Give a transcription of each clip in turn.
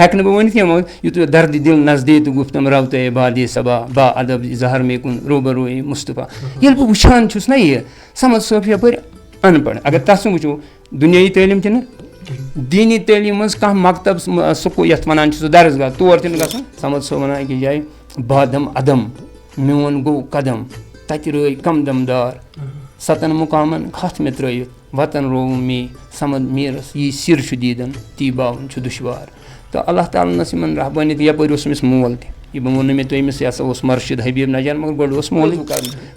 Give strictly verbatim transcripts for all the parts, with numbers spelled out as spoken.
ہٮ۪کہٕ نہٕ بہٕ ؤنِتھ کینٛہہ، مگر یُتھ درد دِل نزدیٖک تہٕ گُفتم روتہ باد صبا با ادب زہر مے کُن روبروی مصطفیٰ۔ ییٚلہِ بہٕ وٕچھان چھُس نہ یہِ، صمد صٲب چھُ یَپٲرۍ اَن پَڑھ۔ اگر تَس وٕچھو، دُنیٲیی تعلیٖم تہِ نہٕ، دیٖنی تعلیٖم منٛز کانٛہہ مکتب، سُہ کو-، یَتھ وَنان چھِ سُہ درسگاہ، تور تہِ نہٕ گژھان۔ صمد صٲب وَنان أکِس جایہِ، بادم عدم، میون گوٚو قدم، تَتہِ رٲے کم دم دار، ستن مقامن ہتھ مےٚ ترٲوِتھ، وطن رووُم می، صمد میٖرس یی سِر چھُ دیٖدن، تی باوُن چھُ دُشوار۔ تہٕ اللہ تعالیٰ ہنس یِمن رحبٲنیت، یپٲرۍ اوس أمِس مول تہِ۔ یہِ بہٕ ووٚن نہٕ مےٚ تۄہہِ أمِس، یہِ ہسا اوس مرشد حبیب نجار، مگر گۄڈٕ اوس مولٕے۔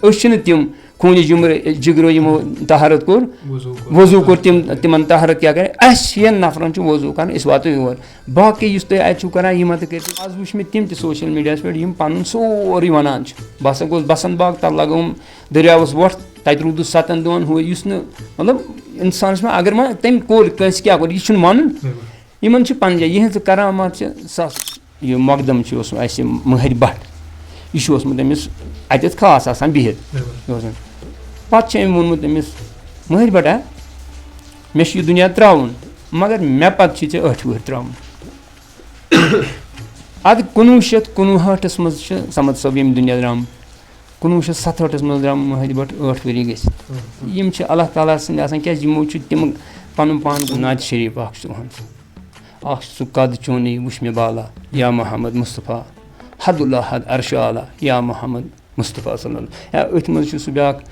أسۍ چھِنہٕ تِم خوٗنہِ جُمرٕ، جگرو یِمو طہارت کوٚر، وضوٗ کوٚر۔ وضوٗ کوٚر تِم، تِمن طہارت کیٛاہ کرِ؟ اَسہِ شٮ۪ن نفرن چھُ وضوٗ کرُن، أسۍ واتو یور۔ باقٕے یُس تُہۍ اَتہِ چھُو کران، یہِ مہ تہٕ کٔرِو۔ آز وٕچھ مےٚ تِم تہِ سوشل میٖڈیاہَس پٮ۪ٹھ، یِم پَنُن سورُے وَنان چھِ۔ بہٕ ہسا گوٚوُس بسنت باغ، تَتھ لگٲوٕم دٔریاوَس وۄٹھ، تَتہِ روٗدُس سَتَن دۄہَن ہُہ، یُس نہٕ، مطلب، اِنسانَس ما، اگر ما تٔمۍ کوٚر کٲنٛسہِ کیٛاہ کوٚر، یہِ چھُنہٕ مانُن۔ بِلکُل۔ یِمَن چھِ پَنٕنۍ جاے، یِہٕنٛز کرامات چھِ سَس۔ یہِ مۄقدَم چھُ اوسمُت اَسہِ مٲہِر بٹ، یہِ چھُ اوسمُت أمِس اَتٮ۪تھ خاص آسان بِہِتھ۔ بِلکُل۔ یہِ اوس أمِس۔ پَتہٕ چھُ أمۍ ووٚنمُت أمِس، مٲہِر بٹا، مےٚ چھُ یہِ دُنیا ترٛاوُن، مگر مےٚ پَتہٕ چھُے ژےٚ ٲٹھِ وٕہٕرۍ ترٛاوُن۔ اَدٕ کُنوُہ شیٚتھ کُنوُہٲٹھَس منٛز چھُ صمد صٲب ییٚمہِ دُنیا درٛامُت۔ کُنوُہ شیٚتھ ستہٲٹھَس منٛز درٛامُت مٲہِر بٹ، ٲٹھ ؤری گٔژھِتھ۔ یِم چھِ اللہ تعالیٰ سٕنٛدۍ آسان، کیٛازِ یِمو چھُ تِم پَنُن پان گوٚو۔ نعت شریٖف اَکھ چھُ تُہُنٛد۔ اَکھ چھُ سُہ قد چونُے وُچھ مےٚ بالا، یا محمد مصطفیٰ، حد اللہ حد عرش اعلیٰ، یا محمد مصطفیٰ صلی اللہ علیہ وسلم۔ یا أتھۍ منٛز چھُ سُہ بیٛاکھ،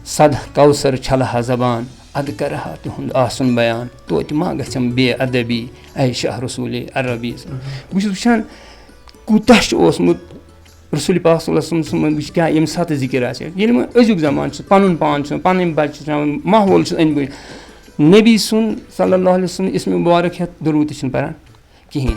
صد کوثر چھلہٕ ہا زبان، اَدٕ کَرٕ ہا تِہُنٛد آسُن بیان، توتہِ ما گژھٮ۪م بے ادبی، اے شاہ رسول عربی۔ بہٕ چھُس وٕچھان، کوٗتاہ چھُ اوسمُت رسول پاک صلی اللہ علیہ وسلم سُنٛد وٕچھ کیٛاہ ییٚمہِ ساتہٕ ذِکِر آسہِ۔ ییٚلہِ وۄنۍ أزیُک زمانہٕ چھُ، پَنُن پان چھُ، پَنٕنۍ بَچہِ چھِ ترٛاوان، ماحول چھُ أنٛدۍ پٔکۍ۔ نبی سُنٛد صلی اللہ علیہ وسلم اسمِ مُبارک ہٮ۪تھ دروٗد تہِ چھِنہٕ پَران کِہیٖنۍ۔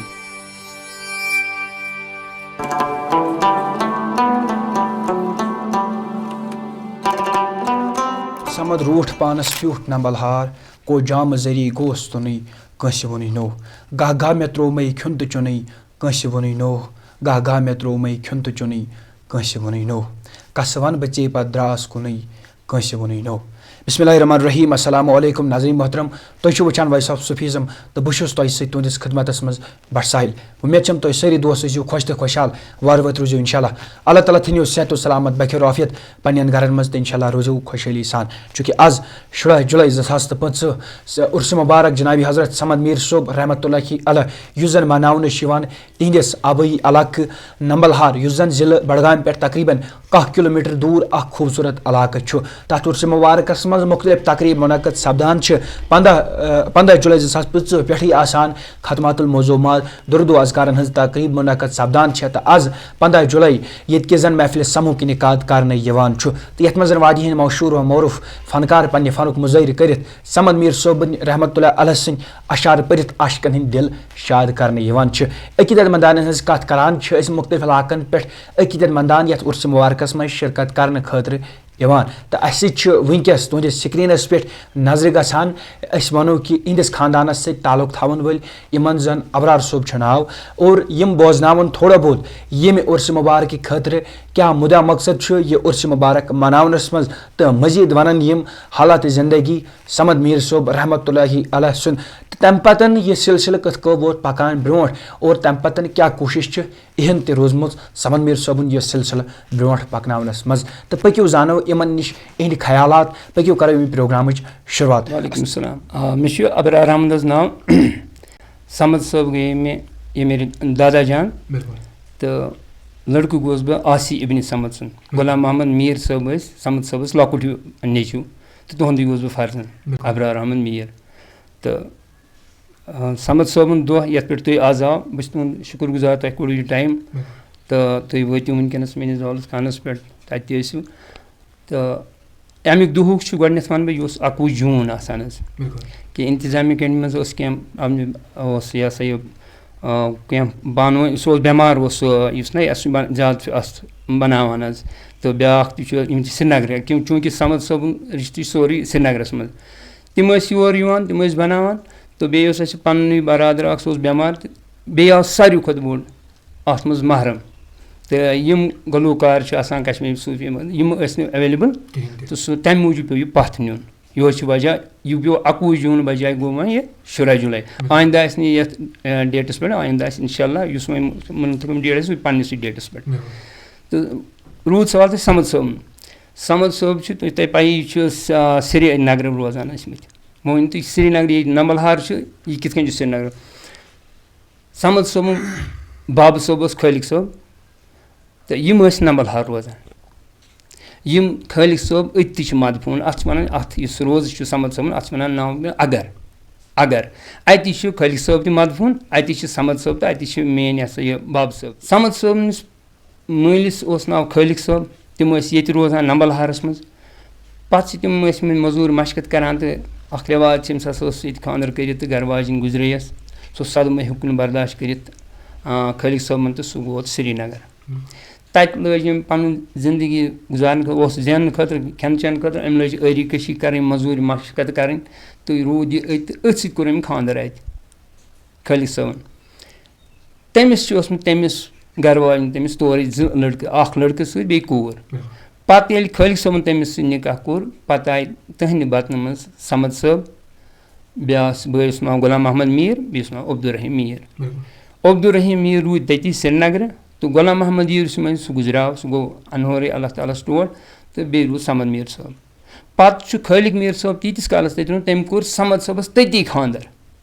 صمد روٗٹھ پانس پیوٗٹھ نمبل ہار، کو جامہٕ ذٔریعہٕ گوس تُنٕے، کٲنٛسہِ ووٚنُے نوٚو۔ گاہ گاہ مےٚ ترٛوو مَے کھیوٚن تہٕ چیوٚنٕے، کٲنٛسہِ ووٚنُے نوٚو۔ گاہ گاہ مےٚ ترٛوو مَے کھیوٚن تہٕ چیوٚنٕے، کٲنٛسہِ ووٚنُے نوٚو۔ کَسہٕ وَنہٕ بہٕ ژے پَتہٕ درٛاس کُنُے، کٲنٛسہِ ووٚنُے نوٚو۔ بسم اللہ الرحمن الرحیم۔ السلام علیکم ناظرین محترم، تُہۍ چھِو وٕچھان Voice of Sufism تہٕ بہٕ چھُس تۄہہِ سۭتۍ تُہٕنٛدِس خدمتس منٛز بٹ ساحل۔ اُمید چھم تُہۍ سٲری دوست ٲسِو خۄش تہٕ خۄشحال، وارٕ وٲتۍ روٗزِو انشاءاللہ۔ اللہ تعالیٰ تھٲینِو صحت و سلامت، بخیر و عافیت پننٮ۪ن گرن منٛز تہٕ انشاءاللہ روٗزِو خۄشحٲلی سان۔ چونکہ از شُراہ جُلاے زٕ ساس تہٕ پٕنٛژٕہ، س-، عرس مبارک جناب حضرت صمد میر صٲب رحمتہ اللہ علیہ، یُس زن مناونہٕ چھُ یِوان تِہنٛدِس آبٲیی علاقہٕ نمبل ہار، یُس زن ضلع بڈگام پٮ۪ٹھ تقریباً کاہ کلومیٹر دور اکھ خوٗبصوٗرت علاقہٕ چھُ۔ تتھ عرس مبارکس منٛز مختلف تقریب منعقد سپدان چھِ۔ پنٛداہ، آ، پنٛداہ جُلاے زٕ ساس پٕنٛژٕہ پٮ۪ٹھٕے آسان ختمات الموضوعات، درد و اذکارن ہٕنٛز تقریب منعقد سپدان چھےٚ تہٕ از پنٛداہ جُلاے ییٚتہِ کہِ زن محفل سموک انعقاد کرنہٕ یِوان چھُ تہٕ یتھ منٛز زن واریاہن مشہوٗر و معروٗف فنکار پننہِ فنُک مظٲہرٕ کٔرِتھ صمد میر صٲبٕنۍ رحمتہ اللہ علیہ سٕنٛدۍ اشعار پٔرِتھ عاشقن ہٕنٛدۍ دِل شاد کرنہٕ یِوان چھِ۔ عقیدت مندانن ہٕنٛز کتھ کران چھِ أسۍ مختلف علاقن پٮ۪ٹھ عقیدت مندان یتھ عرس مبارکس منٛز شرکت کرنہٕ خٲطرٕ یِوان۔ تہٕ اَسہِ سۭتۍ چھِ وٕنکیٚس تُہنٛدِس سکرینس پٮ۪ٹھ نظرِ گژھان، أسۍ وَنو کہِ یِہنٛدِس خاندانس سۭتۍ تعلق تھاوَن وٲلۍ، یِمن زَن ابرار صٲب چھُ ناو، اور یِم بوزناوَن تھوڑا بہت ییٚمہِ عرس مبارکہِ خٲطرٕ کیٛاہ مُدا مقصد چھُ یہِ عرس مبارک مناونَس منٛز، تہٕ مزید وَنَن یِم حالات زندگی صمد میٖر صٲب رحمتہ اللہ علیہ سُنٛد، تہٕ تَمہِ پَتَن یہِ سلسلہٕ کِتھ کٔنۍ ووت پَکان برونٛٹھ، اور تَمہِ پَتَن کیٛاہ کوٗشِش چھِ اِہِنٛد تہِ روٗزمٕژ صمد میٖر صٲبُن یہِ سلسلہٕ برونٛٹھ پَکناونَس منٛز۔ تہٕ پٔکِو زانو یِمَن نِش اِہِنٛدِ خیالات، پٔکِو کَرو اَمہِ پروگرامٕچ شروٗعات۔ وعلیکم السلام۔ آ، مےٚ چھُ ابرار احمد حظ ناو۔ صمد صٲب گٔیے مےٚ ییٚمہِ رِ-، دادا جان۔ بِلکُل۔ تہٕ لٔڑکہٕ گوس بہٕ عاصی ابن صمد سُنٛد۔ غلام محمد میٖر صٲب ٲسۍ صمد صٲبَس لۄکُٹ ہیوٗ نیٚچوٗ، تہٕ تُہُنٛدُے گوس بہٕ فرزند، بِلکُل۔ ابرار احمد میٖر۔ تہٕ آ، صمد صٲبُن دۄہ یَتھ پٮ۪ٹھ تُہۍ آز آو، بہٕ چھُس تُہُنٛد شُکُر گُزار، تۄہہِ کوٚڑوُ یہِ ٹایم۔ بِلکُل۔ تہٕ تُہۍ وٲتِو وٕنکیٚنَس میٛٲنِس زالَس کانَس پٮ۪ٹھ، تَتہِ تہِ ٲسِو۔ تہٕ اَمیُک دُہُک چھُ گۄڈٕنٮ۪تھ وَنہٕ بہٕ، یہِ اوس اَکوُہ جوٗن آسان حظ۔ بِلکُل۔ کہِ انتظامیہ کیٚنٛڈِ منٛز اوس کینٛہہ، اَمہِ اوس یہِ ہسا یہِ، آ، کینٛہہ بانہٕ وٲنۍ، سُہ اوس بٮ۪مار اوس سُہ، یُس نہ اَسہِ چھُ بَن-، زیادٕ چھُ اَتھ بَناوان حظ۔ تہٕ بیٛاکھ تہِ چھُ، یِم چھِ سرینگرٕ، کیوں-، چوٗنٛکہِ صمد صٲبُن رِشتہٕ چھُ سورُے سرینگرَس منٛز۔ تِم ٲسۍ یور یِوان، تِم ٲسۍ بَناوان، تہٕ بیٚیہِ اوس اَسہِ پَننُے برادر اَکھ، سُہ اوس بٮ۪مار، تہٕ بیٚیہِ آو ساروی کھۄتہٕ بوٚڑ اَتھ منٛز محرم۔ تہٕ یِم گلوکار چھِ آسان کشمیٖر صوٗفی منٛز، یِم ٲسۍ نہٕ available، کِہیٖنۍ تہِ۔ تہٕ سُہ، تَمہِ موٗجوٗب پیوٚو یہِ پَتھ نیُن۔ یِہوٚے چھُ وجہ، یہِ پیوٚو اَکوُہ جوٗن بجایہِ گوٚو وۄنۍ یہِ شُراہ جُلے۔ آیندٕ آسہِ نہٕ یہِ یَتھ، آ، ڈیٹَس پٮ۪ٹھ، آیندٕ آسہِ اِنشاء اللہ، یُس وۄنۍ مُنتخب ڈیٹ آسہِ، سُہ پننِسٕے ڈیٹَس پٮ۪ٹھ۔ تہٕ روٗد سوال تۄہہِ صمد صٲبُن۔ صمد صٲب چھُ، تۄہہِ، تۄہہِ پَیی، یہِ چھُ سا-، سرینگرٕ روزان ٲسمٕتۍ۔ وۄنۍ ؤنِو تُہۍ، سرینگرٕ، ییٚتہِ نمبل ہار چھُ، یہِ کِتھ کٔنۍ چھُ سرینگرٕ؟ صمد صٲبُن بابہٕ صٲب اوس خٲلِق صٲب، تہٕ یِم ٲسۍ نمبل ہار روزان۔ یِم خٲلِق صٲب أتھی چھِ مدفوٗن، اَتھ چھِ وَنان، اَتھ یُس روزٕ چھُ صمد صٲبُن، اَتھ چھِ وَنان ناو اگر۔ اگر۔ اَتی چھُ خٲلِق صٲب تہِ مدفوٗن، اَتی چھِ صمد صٲب تہٕ اَتی چھِ میٛٲنۍ، یہِ ہسا یہِ، بابہٕ صٲب۔ صمد صٲبنِس مٲلِس اوس ناو خٲلِق صٲب، تِم ٲسۍ ییٚتہِ روزان نمبل ہارَس منٛز۔ پَتہٕ چھِ تِم ٲسۍ مٕتۍ مٔزوٗرۍ مَشقت کَران تہٕ اَکھ رٮ۪واج چھِ، أمِس ہسا اوس ییٚتہِ خانٛدر کٔرِتھ تہٕ گَرٕ واجِنۍ گُزرییَس۔ سُہ اوس صدمہٕ، ہیوٚک نہٕ برداشت کٔرِتھ، آ، خٲلِق صٲبَن، تہٕ سُہ ووت سرینگر۔ تَتہِ لٲج أمۍ پَنٕنۍ زِندگی گُزارنہٕ خٲطرٕ، اوس زیننہٕ خٲطرٕ، کھٮ۪ن چٮ۪ن خٲطرٕ، أمۍ لٲج ٲری کٔشی کَرٕنۍ، مٔزوٗرۍ مَشقت کَرٕنۍ، تہٕ روٗد یہِ أتۍ، تہٕ أتھۍ سۭتۍ کوٚر أمۍ خانٛدر اَتہِ خٲلِق صٲبَن۔ تٔمِس چھُ اوسمُت تٔمِس گَرٕ واجٮ۪ن، تٔمِس تورٕے زٕ لٔڑکہٕ، اَکھ لٔڑکہٕ سۭتۍ بیٚیہِ کوٗر۔ پَتہٕ ییٚلہِ خٲلِق صٲبَن تٔمِس سۭتۍ نِکاح کوٚر، پَتہٕ آیہِ تٔہٕنٛدِ وطنہٕ منٛز صمد صٲب، بیٛاکھ بٲے اوس ناو غلام محمد میٖر، بیٚیِس ناو عبدالرحیم میٖر۔ عبدالرحیم میٖر روٗدۍ تٔتی سرینگرٕ، تہٕ غلام محمد میٖر یُس وۄنۍ سُہ گُزریو، سُہ گوٚو اَنہورٕے اللہ تعالیٰ ہَس ٹوٹھ، تہٕ بیٚیہِ روٗد صمد میٖر صٲب۔ پَتہٕ چھُ خٲلِق میٖر صٲب تیٖتِس کالَس تٔتۍ روٗد، تٔمۍ کوٚر صمد صٲبَس تٔتی خانٛدر،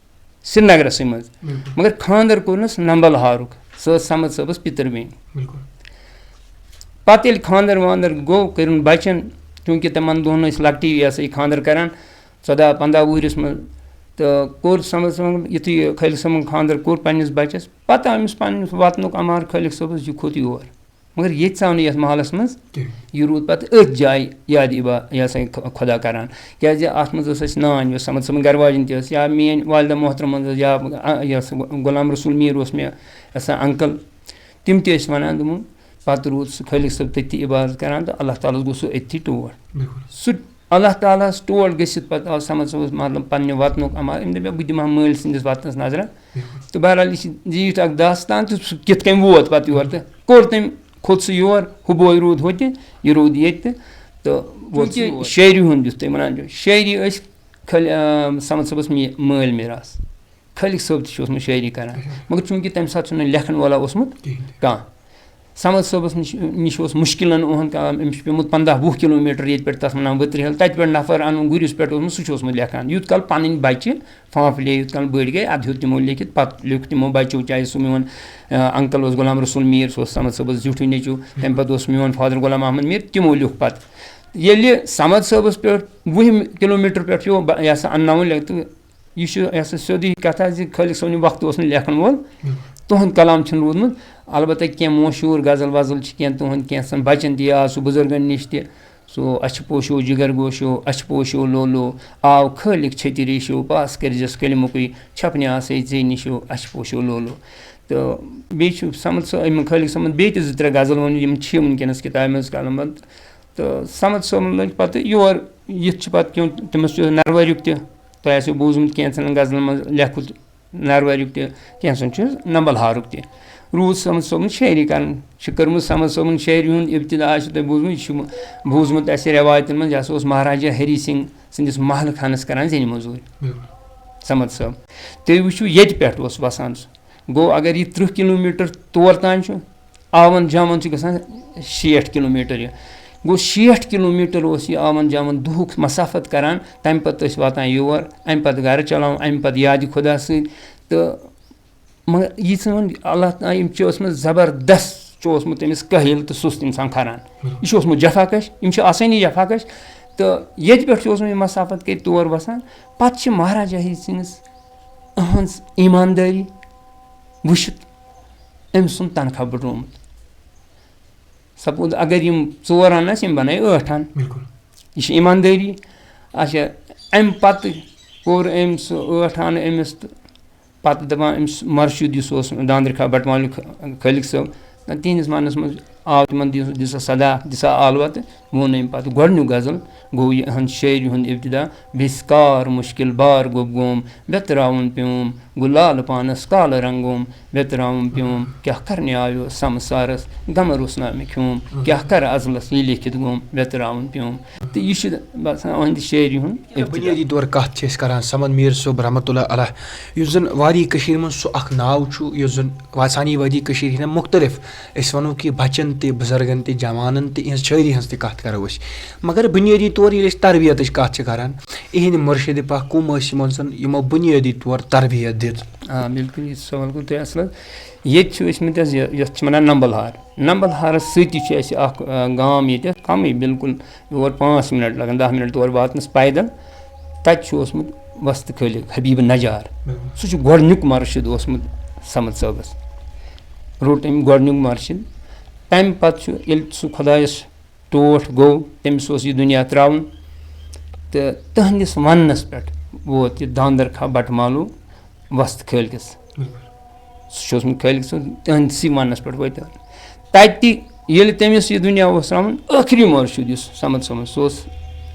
سرینگرَسٕے منٛز۔ مگر خانٛدر کوٚرنَس نمبل ہارُک، سۄ ٲس صمد صٲبَس پِتٕر بیٚنہِ۔ پَتہٕ ییٚلہِ خانٛدر وانٛدر گوٚو، کٔرِن بَچَن، چوٗنٛکہِ تِمَن دۄہَن ٲسۍ لۄکٹی یہِ ہسا یہِ خانٛدر کَران، ژۄداہ پنٛداہ وُہرِس منٛز، تہٕ کوٚر صمد صٲبَن، یُتھُے یہِ خٲلِق صٲبَن خانٛدر کوٚر پنٛنِس بَچَس، پَتہٕ آو أمِس پنٛنِس وطنُک اَمار خٲلِق صٲبَس، یہِ کھوٚت یور۔ مگر ییٚتہِ ژاو نہٕ یَتھ محلَس منٛز کِہیٖنۍ۔ یہِ روٗد پَتہٕ أتھۍ جایہِ یاد عبا-، یہِ ہسا یہِ خۄ-، خۄدا کَران۔ کیٛازِ اَتھ منٛز ٲس اَسہِ نانۍ، یۄس صمد صٲبٕنۍ گَرٕ واجِنۍ تہِ ٲس، یا میٛٲنۍ والدہ محترمہ ٲس، یا، آ، یہِ ہسا غلام رسول میٖر اوس مےٚ، یہِ ہسا uncle۔ تِم تہِ ٲسۍ وَنان، دوٚپُن، پَتہٕ روٗد سُہ خٲلِق صٲب تٔتی عبادت کَران تہٕ اللہ تعالیٰ ہَس گوٚو سُہ أتھی ٹوٹھ۔ سُہ اللہ تعالیٰ ہَس ٹوٹھ گٔژھِتھ پَتہٕ آو صمد صٲبَس، مطلب، پنٛنہِ وطنُک اَمار، أمۍ دوٚپ مےٚ، بہٕ دِمہٕ ہا مٲلۍ سٕنٛدِس وطنَس نظرہ۔ تہٕ بہرحال، یہِ چھِ یہِ یُتھ اَکھ داستان تہٕ سُہ کِتھ کٔنۍ ووت پَتہٕ یور تہٕ کوٚر تٔمۍ، کھوٚت سُہ یور، ہُہ بوے روٗد ہوٚتہِ، یہِ روٗد ییٚتہِ تہٕ ووت سُہ چوٗنٛکہِ یور۔ شٲعری ہُنٛد یُس تُہۍ وَنان چھِو، شٲعری ٲسۍ خٲلِ-، آ، صمد صٲبَس می-، مٲلۍ میراث۔ خٲلِق صٲب تہِ چھُ اوسمُت شٲعری کَران، مگر چوٗنٛکہِ تَمہِ ساتہٕ چھُنہٕ لیکھَن وولا اوسمُت کِہیٖنۍ تہِ۔ کانٛہہ۔ صمد صٲبَس نِش، نِش اوس مُشکِلَن اُہُنٛد کلام، أمِس چھُ پیوٚمُت پنٛداہ وُہ کِلوٗ میٖٹر ییٚتہِ پٮ۪ٹھ تَتھ وَنان ؤترِ ہٮ۪ل، تَتہِ پٮ۪ٹھ نفر اَنُن گُرِس پٮ۪ٹھ اوسمُت، سُہ چھُ اوسمُت لیکھان۔ یوٗت کال پَنٕنۍ بَچہِ فانٛفلے، یوٗت کال بٔڑۍ گٔے، اَدٕ ہیوٚت تِمو لیکھِتھ، پَتہٕ لیوٚکھ تِمو بَچو، چاہے سُہ میون، آ، uncle اوس غلام رسول میٖر، سُہ اوس صمد صٲبَس زیُٹھُے نیٚچوٗ، تَمہِ پَتہٕ اوس میون father غلام احمد میٖر، تِمو لیوٚکھ پَتہٕ۔ ییٚلہِ صمد صٲبَس پٮ۪ٹھ وُہہِ کِلوٗ میٖٹر پٮ۪ٹھ پیوٚو بَ-، یہِ ہسا اَنناوُن لیٚکھتہٕ، یہِ چھُ، یہِ ہسا سیوٚدُے کَتھا زِ خٲلِق صٲبنہِ وقتہٕ اوس نہٕ لیکھَن وول۔ تُہُنٛد کلام چھُنہٕ روٗدمُت۔ البتہ کینٛہہ مشہوٗر غزل وزل چھِ، کینٛہہ تُہُنٛد، کینٛژھن بَچَن تہِ یاد، سُہ بُزرگَن نِش تہِ۔ سُہ اَچھِ پوشو جِگر گوشو، اَچھِ پوشو لولو، آو خٲلِق چھٔتہِ ریشو، پاس کٔرۍزٮ۪س کلمُکُے، چھپنہِ آسے ژے نِشو، اَچھِ پوشو لولو۔ تہٕ بیٚیہِ چھُ صمد صٲب، یِمَن خٲلِق صٲبَن بیٚیہِ تہِ زٕ ترٛےٚ غزل ووٚن، یِم چھِ وٕنکیٚنَس کِتابہِ منٛز قلم بنٛد۔ تہٕ صمد صٲبَن لٔگۍ پَتہٕ یور یِتھ چھِ پَتہٕ کیوں تٔمِس چھُ نروٲریُک تہِ، تۄہہِ آسیو بوٗزمُت کینٛژھن غزلن منٛز لیکھُت نروٲریُک تہِ، کینٛژھن چھُ نمبل ہارُک تہِ۔ روٗد صمد صٲبُن شٲعری کران، چھِ کٔرمٕژ صمد صٲبُن شٲعری ہُنٛد ابتدا آسیو تۄہہِ بوٗزمُت، یہِ چھُ بوٗزمُت اَسہِ رٮ۪وایتن منٛز، یہِ ہسا اوس مہاراجا ہری سنگھ سٕنٛدِس محلہٕ خانس کران زینہِ موٚزوٗرۍ۔ صمد صٲب، تُہۍ وٕچھِو ییٚتہِ پٮ۪ٹھ اوس وسان سُہ۔ گوٚو اگر یہِ تٕرٛہ کِلوٗ میٖٹر تور تام چھُ، آون جاون چھُ گژھان شیٹھ کِلوٗ میٖٹر یہِ۔ گوٚو، شیٹھ کِلوٗ میٖٹر اوس یہِ آون جاون دُہُک مسافت کران۔ تَمہِ پتہٕ ٲسۍ واتان یور، اَمہِ پتہٕ گرٕ چلاوان، اَمہِ پتہٕ یادِ خۄدا سۭتۍ۔ تہٕ مگر یہِ ژٕ وَن، اللہ تعالیٰ، یِم چھِ ٲسمٕژ زبردست، چھُ اوسمُت تٔمِس کٲہِل تہٕ سُست اِنسان کھران۔ یہِ چھُ اوسمُت جفاکش، یِم چھِ آسٲنی جفاکش۔ تہٕ ییٚتہِ پٮ۪ٹھ چھُ اوسمُت یہِ مسافت کٔرِتھ تور وسان۔ پتہٕ چھِ مہاراجا ہری سنگھس أہنٛز ایٖماندٲری وٕچھِتھ أمۍ سُنٛد تنخواہ بڑومُت۔ سپوز اگر یِم ژور اَنَس، یِم بنٲے ٲٹھ اَن۔ یہِ چھِ ایٖماندٲری۔ اچھا، اَمہِ پتہٕ کوٚر أمۍ سُہ ٲٹھ اَن أمِس تہٕ پتہٕ دَپان أمِس مرشد یُس اوس داندرِ کھا بٹہٕ مالیُک خٲلِق صٲب، نہ تِہِنٛدِس وننَس منٛز آو تِمن دِژ-، دِژ سا صدا، دِژ سا آلوہ تہٕ ووٚن أمۍ پتہٕ گۄڈٕنیُک غزل گوٚو یہِ أہنٛز شٲعری ہُنٛد ابتدا، بیٚیہِ کار مُشکِل بار گوٚب گوم، بیٚتراوُن پیوم، گُلال پانس کالہٕ رنگوم، ویتراوُن پیوم۔ کیٛاہ کرنہِ آیو سمسارس، غمہٕ روٚس نامہِ کھیوم۔ کیٛاہ کرٕ ازلس یہِ لیکھِتھ گوم، ویتراوُن پیوم۔ تہٕ یہِ چھِ باسان أہنٛدِ شٲعری ہُنٛد ابتدا۔ بُنیٲدی طور کَتھ چھِ أسۍ کران صمد میٖر صٲب رحمتہ اللہ علیہ، یُس زَن وادی کٔشیٖرِ منٛز سُہ اکھ ناو چھُ، یُس زَن وادی سانہِ وادی کٔشیٖرِ ہِنٛدٮ۪ن مُختٔلِف، أسۍ وَنو کہِ بَچَن تہِ، بُزرگَن تہِ، جوانَن تہِ، یِہٕنٛز شٲعری ہٕنٛز تہِ کَتھ کَرو أسۍ۔ مگر بُنیٲدی طور ییٚلہِ أسۍ تربیتٕچ کَتھ چھِ کران، یِہِنٛدۍ مُرشِد پاک کٕم ٲسۍ یِمَن زَن یِمو بُنیٲدی طور تربیت دِژ؟ آ، بِلکُل، یہِ سوال کوٚر تۄہہِ اَصٕل حظ۔ ییٚتہِ چھِ ٲسۍ مٕتۍ حظ یہِ، یَتھ چھِ وَنان نمبل ہار۔ نمبل ہارَس سۭتی چھُ اَسہِ اَکھ، آ، گام ییٚتٮ۪تھ، کَمٕے بِلکُل، یور پانٛژھ مِنٹ لَگان، دَہ مِنٹ تور واتنَس پیدل۔ تَتہِ چھُ اوسمُت وۄستہٕ خٲلق حبیٖب نجار۔ بِلکُل۔ سُہ چھُ گۄڈٕنیُک مُرشِد اوسمُت صمد صٲبَس۔ روٚٹ أمۍ گۄڈٕنیُک مُرشِد۔ تَمہِ پَتہٕ چھُ، ییٚلہِ سُہ خۄدایَس ٹوٹھ گوٚو، تٔمِس اوس یہِ دُنیا ترٛاوُن۔ تہٕ تٕہٕنٛدِس وَننَس پٮ۪ٹھ ووت یہِ داندرکھا بَٹہٕ مالوٗ وۄستہٕ خٲلقَس۔ بِلکُل۔ سُہ چھُ اوسمُت خٲلق سُنٛد، تِہنٛدسٕے وَننَس پٮ۪ٹھ وٲتۍ۔ تَتہِ تہِ ییٚلہِ تٔمِس یہِ دُنیا اوس ترٛاوُن، ٲخری مُرشِد یُس صمد صٲبَس، سُہ اوس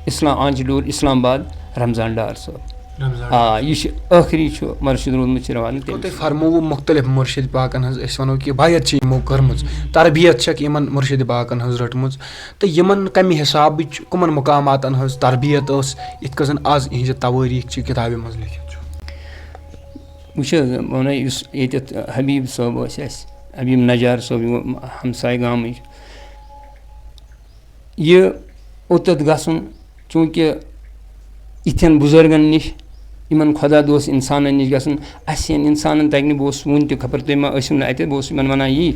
اِسلام آنچہِ ڈوٗر، اِسلام آباد، رمضان ڈار صٲب۔ رمضان۔ آ، یہِ چھُ ٲخری چھُ مُرشِد روٗدمُت چھِ روان یِتھ کٔنۍ تٔمِس۔ تۄہہِ فرمووُ مُختٔلِف مُرشِد پاکَن ہٕنٛز، أسۍ وَنو کہِ بیعت چھِ یِمو کٔرمٕژ، تربیت چھَکھ یِمَن مُرشِد پاکَن ہٕنٛز رٔٹمٕژ، تہٕ یِمَن کَمہِ حِسابٕچ، کٕمَن مُقاماتَن ہٕنٛز تربیت ٲس، یِتھ کٔنۍ زَن آز یِہٕنٛزِ توٲریٖخ چھِ کِتابہِ منٛز لیکھِتھ چھُ؟ وٕچھ حظ، وَنَے یُس ییٚتٮ۪تھ حبیٖب صٲب ٲسۍ اَسہِ، حبیٖب نجار صٲب، یِم ہمساے گامٕکۍ، یہِ اوٚتَتھ گژھُن، چوٗنٛکہِ یِتھٮ۪ن بُزرگَن نِش، یِمَن خۄدا دوست اِنسانَن نِش گژھُن، اَسہِ ہِوٮ۪ن اِنسانَن تَگہِ نہٕ۔ بہٕ اوسُس وُنہِ تہِ خبر تُہۍ ما ٲسِو نہٕ اَتہِ، بہٕ اوسُس یِمَن وَنان یی،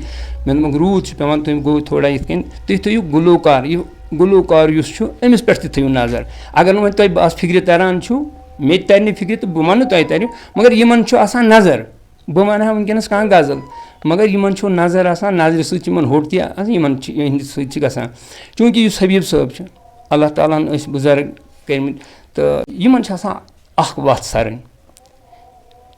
مےٚ دوٚپمَکھ، روٗد چھُ پٮ۪وان، تُہۍ گوٚو تھوڑا یِتھ کٔنۍ، تُہۍ تھٲیِو گُلوکار، یہِ گُلوکار یُس چھُ، أمِس پٮ۪ٹھ تہِ تھٲیِو نظر۔ اگر نہٕ وۄنۍ تۄہہِ بہٕ آز فِکرِ تَران چھُو، مےٚ تہِ تَرِ نہٕ فِکرِ تہٕ بہٕ وَنہٕ تۄہہِ تَرِ، مگر یِمَن چھُ آسان نظر۔ بہٕ وَنہٕ ہا وٕنکیٚنَس کانٛہہ غزل، مگر یِمَن چھُ نظر آسان، نظرِ سۭتۍ چھِ یِمَن ہوٚٹ تہِ آسان، یِمَن چھِ، یِہِنٛدِ سۭتۍ چھِ گژھان۔ چوٗنٛکہِ یُس حبیٖب صٲب چھُ، اللہ تعالیٰ ہَن ٲسۍ بُزرگ کٔرمٕتۍ، تہٕ یِمَن چھِ آسان اَکھ وَتھ سَرٕنۍ،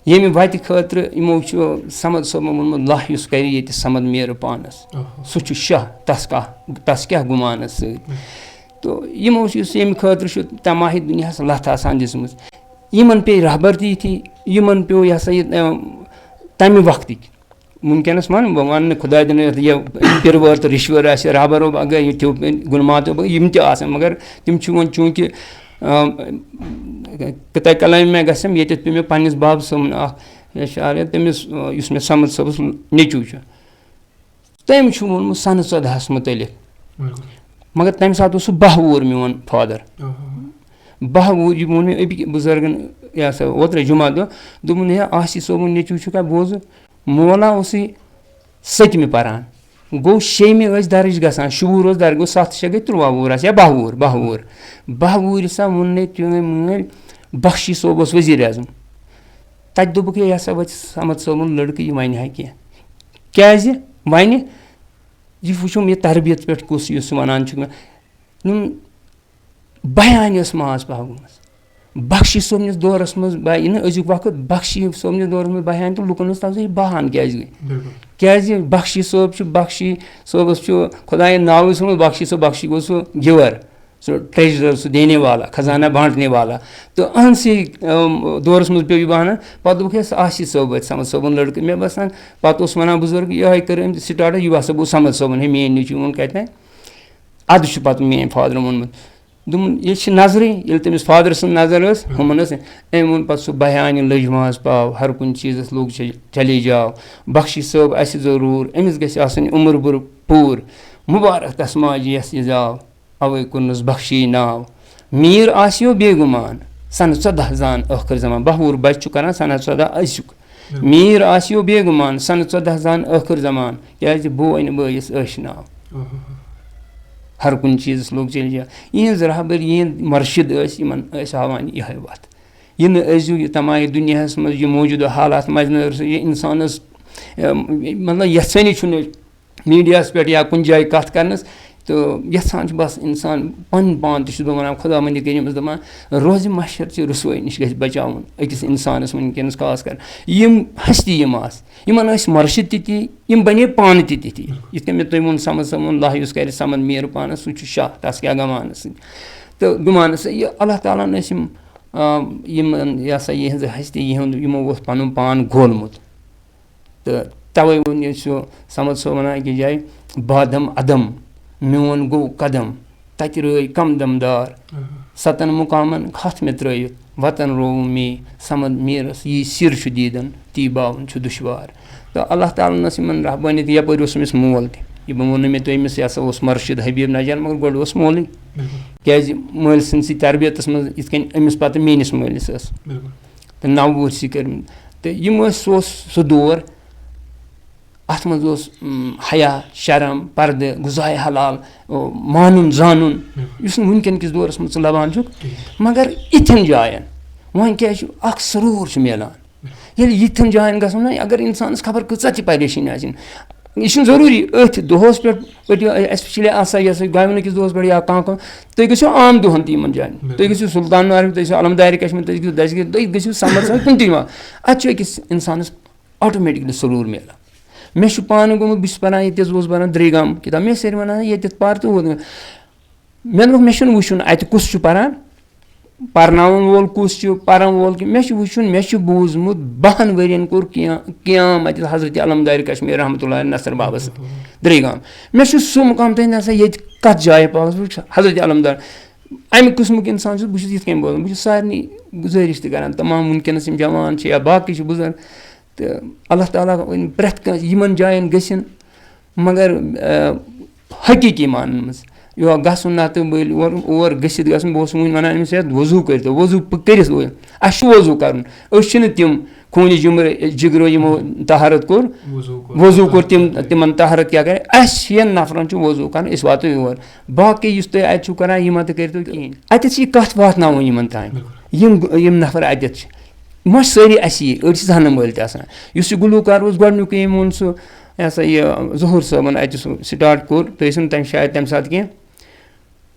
ییٚمہِ وَتہِ خٲطرٕ یِمو چھُ صمد صٲبَن ووٚنمُت، "لَہہ یُس کَرِ ییٚتہِ صمد میٖرٕ پانَس، آہا۔ سُہ چھُ شاہ، تَس کَتھ، تَس کیٛاہ گُمانَس سۭتۍ؟" تہٕ یِمو چھُ، یُس ییٚمہِ خٲطرٕ چھُ تَماہہِ دُنیاہَس لَتھ آسان دِژمٕژ، یِمَن پیٚیہِ رہبر تہِ یِتھی، یِمَن پیوٚو یہِ ہسا یہِ، اَم، تَمہِ وقتٕکۍ۔ وٕنکیٚنَس وَن، بہٕ وَنہٕ نہٕ خۄداے دِنہٕ یَتھ یہِ پِروٲر تہٕ رِشوٲر آسہِ، رہبر ہو اگر یہِ تھیو گُنماتو بہٕ، یِم تہِ آسَن، مگر تِم چھِ وۄنۍ چوٗنٛکہِ، اَم، کِتابِ کلامہِ مےٚ گژھم، ییٚتٮ۪تھ پیوٚو مےٚ پنٛنِس بابہٕ صٲبُن اَکھ شعر، تٔمِس، یُس مےٚ صمد صٲبَس نیٚچوٗ چھُ۔ تٔمۍ چھُ ووٚنمُت سَنہٕ ژۄدہَس مُتعلِق۔ بِلکُل۔ مگر تَمہِ ساتہٕ اوس سُہ باہ وُہُر میون فادر۔ آہا۔ باہ وُہُر، یہِ ووٚن مےٚ أبی بُزرگن، یہِ ہسا اوترَے جُمعہ دۄہ، دوٚپُن، "ہے، آسی صٲبُن نیٚچوٗ چھُکھا بوزُن؟" مولا اوسُے سٔتمہِ پَران۔ گوٚو شیٚیمہِ ٲسۍ درٕج گژھان، شُوُہُر اوس درٕج، گوٚو سَتھ شےٚ گٔے تُرٛواہ وُہُر آسہِ یا باہ وُہُر، باہ وُہُر۔ باہ وُہُرۍ سا ووٚن مےٚ تِمَے مٲلۍ، بخشی صٲب اوس ؤزیٖر اعظم۔ تَتہِ دوٚپُکھ، "ہے، یہِ ہسا وَتہِ صمد صٲبُن لٔڑکہٕ، یہِ وَنہِ ہا کینٛہہ۔" کیٛازِ وَنہِ؟ یہِ وٕچھُم، یہِ تربیت پٮ۪ٹھ کُس یُس وَنان چھُ مےٚ۔ نُن بیان ٲس ماز پاو گٔمٕژ۔ بخشی صٲبنِس دورَس منٛز، بہ-، یہِ نہٕ أزیُک وقت، بخشی صٲبنِس دورَس منٛز بیان تہٕ لُکَن ٲس تَمہِ سۭتۍ بہان کیٛازِ گٔے؟ بِلکُل۔ کیٛازِ بخشی صٲب چھُ، بخشی صٲبَس چھُ خۄدایَن ناوٕے ژھُنمُت بخشی صٲب، بخشی گوٚو سُہ giver، سُہ treasurer، سُہ دینے والا، خزانہ بانٹنے والا۔ تہٕ أہنٛدسٕے، اَم، دورَس منٛز پیوٚو یہِ بہانہٕ۔ پَتہٕ دوٚپُکھ، "ہے، سُہ آسی صٲب وٲتۍ صمد صٲبُن لٔڑکہٕ۔" مےٚ باسان، پَتہٕ اوس وَنان بُزرگ، یِہوٚے کٔر أمۍ start، یہِ ہسا گوٚو صمد صٲبُن، ہے، میٛٲنۍ نیٚچوٗ ووٚن کَتہِ تام۔ اَدٕ چھُ پَتہٕ میٛٲنۍ فادرَن ووٚنمُت۔ دوٚپُن، یہِ چھِ نظرٕے، ییٚلہِ تٔمِس فادرَس سٕنٛز نظر ٲس، ہُمَن ٲس، أمۍ ووٚن پَتہٕ سُہ بہانہِ لٔج ماز پاو، ہر کُنہِ چیٖزَس لوٚگ چ-، چلے جاو۔ بخشی صٲب آسہِ ضروٗر، أمِس گژھِ آسٕنۍ عُمر بھر پوٗر۔ مُبارک تَس ماجہِ یَس یہِ زاو، اَوَے کوٚرنَس بخشی ناو۔ میٖر آسیو بے گُمان، سَنہٕ ژۄداہ زان ٲخٕر زمان۔ باہ وُہُر بَچہٕ چھُ کَران سَنہٕ ژۄداہ أزیُک۔ بِلکُل۔ میٖر آسیو بے گُمان، سَنہٕ ژۄداہ زان ٲخٕر زمان، کیٛازِ بوے نہٕ بٲیِس ٲشناو۔ اوہو۔ ہر کُنہِ چیٖزَس لوٚگ چیلنج۔ یِہِنٛز رہبر، یِہِنٛدۍ مُرشِد ٲسۍ، یِمَن ٲسۍ ہاوان یِہوٚے وَتھ۔ یہِ نہٕ أزیُک یہِ تمام دُنیاہَس منٛز یہِ موٗجوٗدٕ حالات مَدِ نظر، یہِ اِنسانَس، اَم، مطلب، یَژھٲنی چھُنہٕ میٖڈیاہَس پٮ۪ٹھ یا کُنہِ جایہِ کَتھ کَرنَس، تہٕ یَژھان چھُ بَس اِنسان پَنُن پان تہِ چھُس بہٕ وَنان، خۄدا مٔنٛدِ کٔرِمَس دَپان، روزِ محشر چہِ رُسوٲیی نِش گژھِ بَچاوُن أکِس اِنسانَس وٕنکیٚنَس خاص کر۔ یِم ہستی یِم آسہٕ، یِمَن ٲسۍ مُرشِد تہِ تی، یِم بَنے پانہٕ تہِ تِتھی۔ یِتھ کٔنۍ مےٚ تۄہہِ ووٚن، صمد صٲبُن لَہہ یُس کَرِ صمد میٖر پانَس، سُہ چھُ شاہ، تَس کیٛاہ گُمانَس سۭتۍ۔ تہٕ گُمانَس سۭتۍ، یہِ اللہ تعالیٰ ہَن ٲسۍ یِم آ، یِمَن، یہِ ہسا، یِہٕنٛز ہستی، یِہُنٛد، یِمو اوس پَنُن پان گولمُت۔ تہٕ تَوَے ووٚن یہِ چھُ صمد صٲب وَنان أکِس جایہِ، "بادم عدم، میون گوٚو قدم، تَتہِ رٲے کم دمدار، ستن مقامن ہتھ مےٚ ترٲوِتھ، وطن رووُم می، صمد میٖرس یی سِر چھُ دیٖدن، تی باوُن چھُ دُشوار۔" تہٕ اللہ تعالیٰ ہَن ٲس یِمَن رحبٲنیت، یَپٲرۍ اوس أمِس مول تہِ۔ یہِ بہٕ ووٚن نہٕ مےٚ تۄہہِ أمِس، یہِ ہسا اوس مرشد حبیب نجار، مگر گۄڈٕ اوس مولٕے۔ بِلکُل۔ کیٛازِ مٲلۍ سٕنٛدسٕے تربیتَس منٛز یِتھ کٔنۍ أمِس پَتہٕ میٛٲنِس مٲلِس ٲس۔ بِلکُل۔ تہٕ نَو وُہُرۍ کٔرمٕتۍ۔ تہٕ یِم ٲسۍ، سُہ اوس سُہ دور، اَتھ منٛز اوس، م، حیا، شرم، پردٕ، غذائے حلال، او، مانُن زانُن، بِلکُل۔ یُس نہٕ وٕنکٮ۪ن کِس دورَس منٛز ژٕ لَبان چھُکھ۔ کِہیٖنۍ۔ مگر یِتھٮ۪ن جایَن، وۄنۍ کیٛازِ چھُ اَکھ سرور چھُ میلان۔ ییٚلہِ یِتھٮ۪ن جایَن گژھو نہ، اگر اِنسانَس خبر کۭژاہ تہِ پریشٲنی آسہِ، یہِ چھُنہٕ ضروٗری أتھۍ دۄہَس پٮ۪ٹھ پٔرِو، especially آسان یہِ ہسا گامہٕ کِس دۄہَس پٮ۪ٹھ یا کانٛہہ کانٛہہ، تُہۍ گٔژھِو عام دۄہَن تہِ یِمَن جایَن۔ بِلکُل۔ تُہۍ گٔژھِو سُلطان نارِ، تُہۍ گٔژھِو علمدارِ کشمیٖر، تُہۍ گٔژھِو دَسگیٖر، تُہۍ گٔژھِو سمر صٲب کُنہِ تہِ یِوان۔ اَتہِ چھُ أکِس اِنسانَس automatically سرور میلان۔ مےٚ چھُ پانہٕ گوٚمُت، بہٕ چھُس پَران ییٚتہِ حظ اوس پَران درے گام کِتاب، مےٚ ٲسۍ سٲری وَنان، "ییٚتٮ۪تھ پَر تہٕ ہُتھ۔" مےٚ دوٚپ، "مےٚ چھُنہٕ وٕچھُن اَتہِ کُس چھُ پَران، پَرناوَن وول کُس چھُ، پَرَن وول کہِ۔" مےٚ چھُ وٕچھُن، مےٚ چھُ بوٗزمُت، بَہَن ؤرِیَن کوٚر قیا-، قیام اَتہِ حضرت علمدارِ کشمیٖر رحمتہ اللہ علیہ نصر بابَس درے گام۔ مےٚ چھُ سُہ مُقام تۄہہِ نہ سا ییٚتہِ کَتھ جایہِ پاوَس بہٕ چھُس حضرت علمدار۔ اَمہِ قٕسمُک اِنسان چھُس بہٕ، چھُس یِتھ کٔنۍ بوزان، بہٕ چھُس سارنٕے گُزٲرِش تہِ کَران، تمام وٕنکیٚنَس یِم جوان چھِ یا باقٕے چھِ بُزرگ، تہٕ اللہ تعالیٰ ؤنۍ پرٛٮ۪تھ کٲنٛسہِ یِمَن جایَن گٔژھِنۍ، مگر، آ، حقیٖقی معنی منٛز یور گژھُن، نَتہٕ بٔلۍ اور، اور گٔژھِتھ گژھُن۔ بہٕ اوسُس وٕنہِ وَنان أمِس، "یَتھ وضوٗ کٔرۍتو، وضوٗ پہٕ-، کٔرِتھ وۄنۍ۔" اَسہِ چھُ وضوٗ کَرُن، أسۍ چھِنہٕ تِم خوٗنہِ جِمرٕ-، جِگرو یِمو طہارت کوٚر، وضوٗ کوٚر۔ وضوٗ کوٚر تِم، تِمَن طہارت کیٛاہ کَرِ؟ اَسہِ شٮ۪ن نفرَن چھُ وضوٗ کَرُن، أسۍ واتو یور۔ باقٕے یُس تُہۍ اَتہِ چھُو کَران، یہِ مہ تہٕ کٔرۍتو کِہیٖنۍ۔ اَتٮ۪تھ چھِ یہِ کَتھ واتناوٕنۍ یِمَن تام۔ بِلکُل۔ یِم، یِم نفر اَتٮ۪تھ چھِ، ما چھِ سٲری اَسی، أڑۍ چھِ زانَن وٲلۍ تہِ آسان۔ یُس یہِ گُلوکار اوس گۄڈٕنیُکُے، ییٚمۍ ووٚن سُہ، یہِ ہسا یہِ ظہوٗر صٲبَن اَتہِ سُہ start کوٚر، تُہۍ ٲسِو نہٕ تَمہِ، شاید تَمہِ ساتہٕ کینٛہہ۔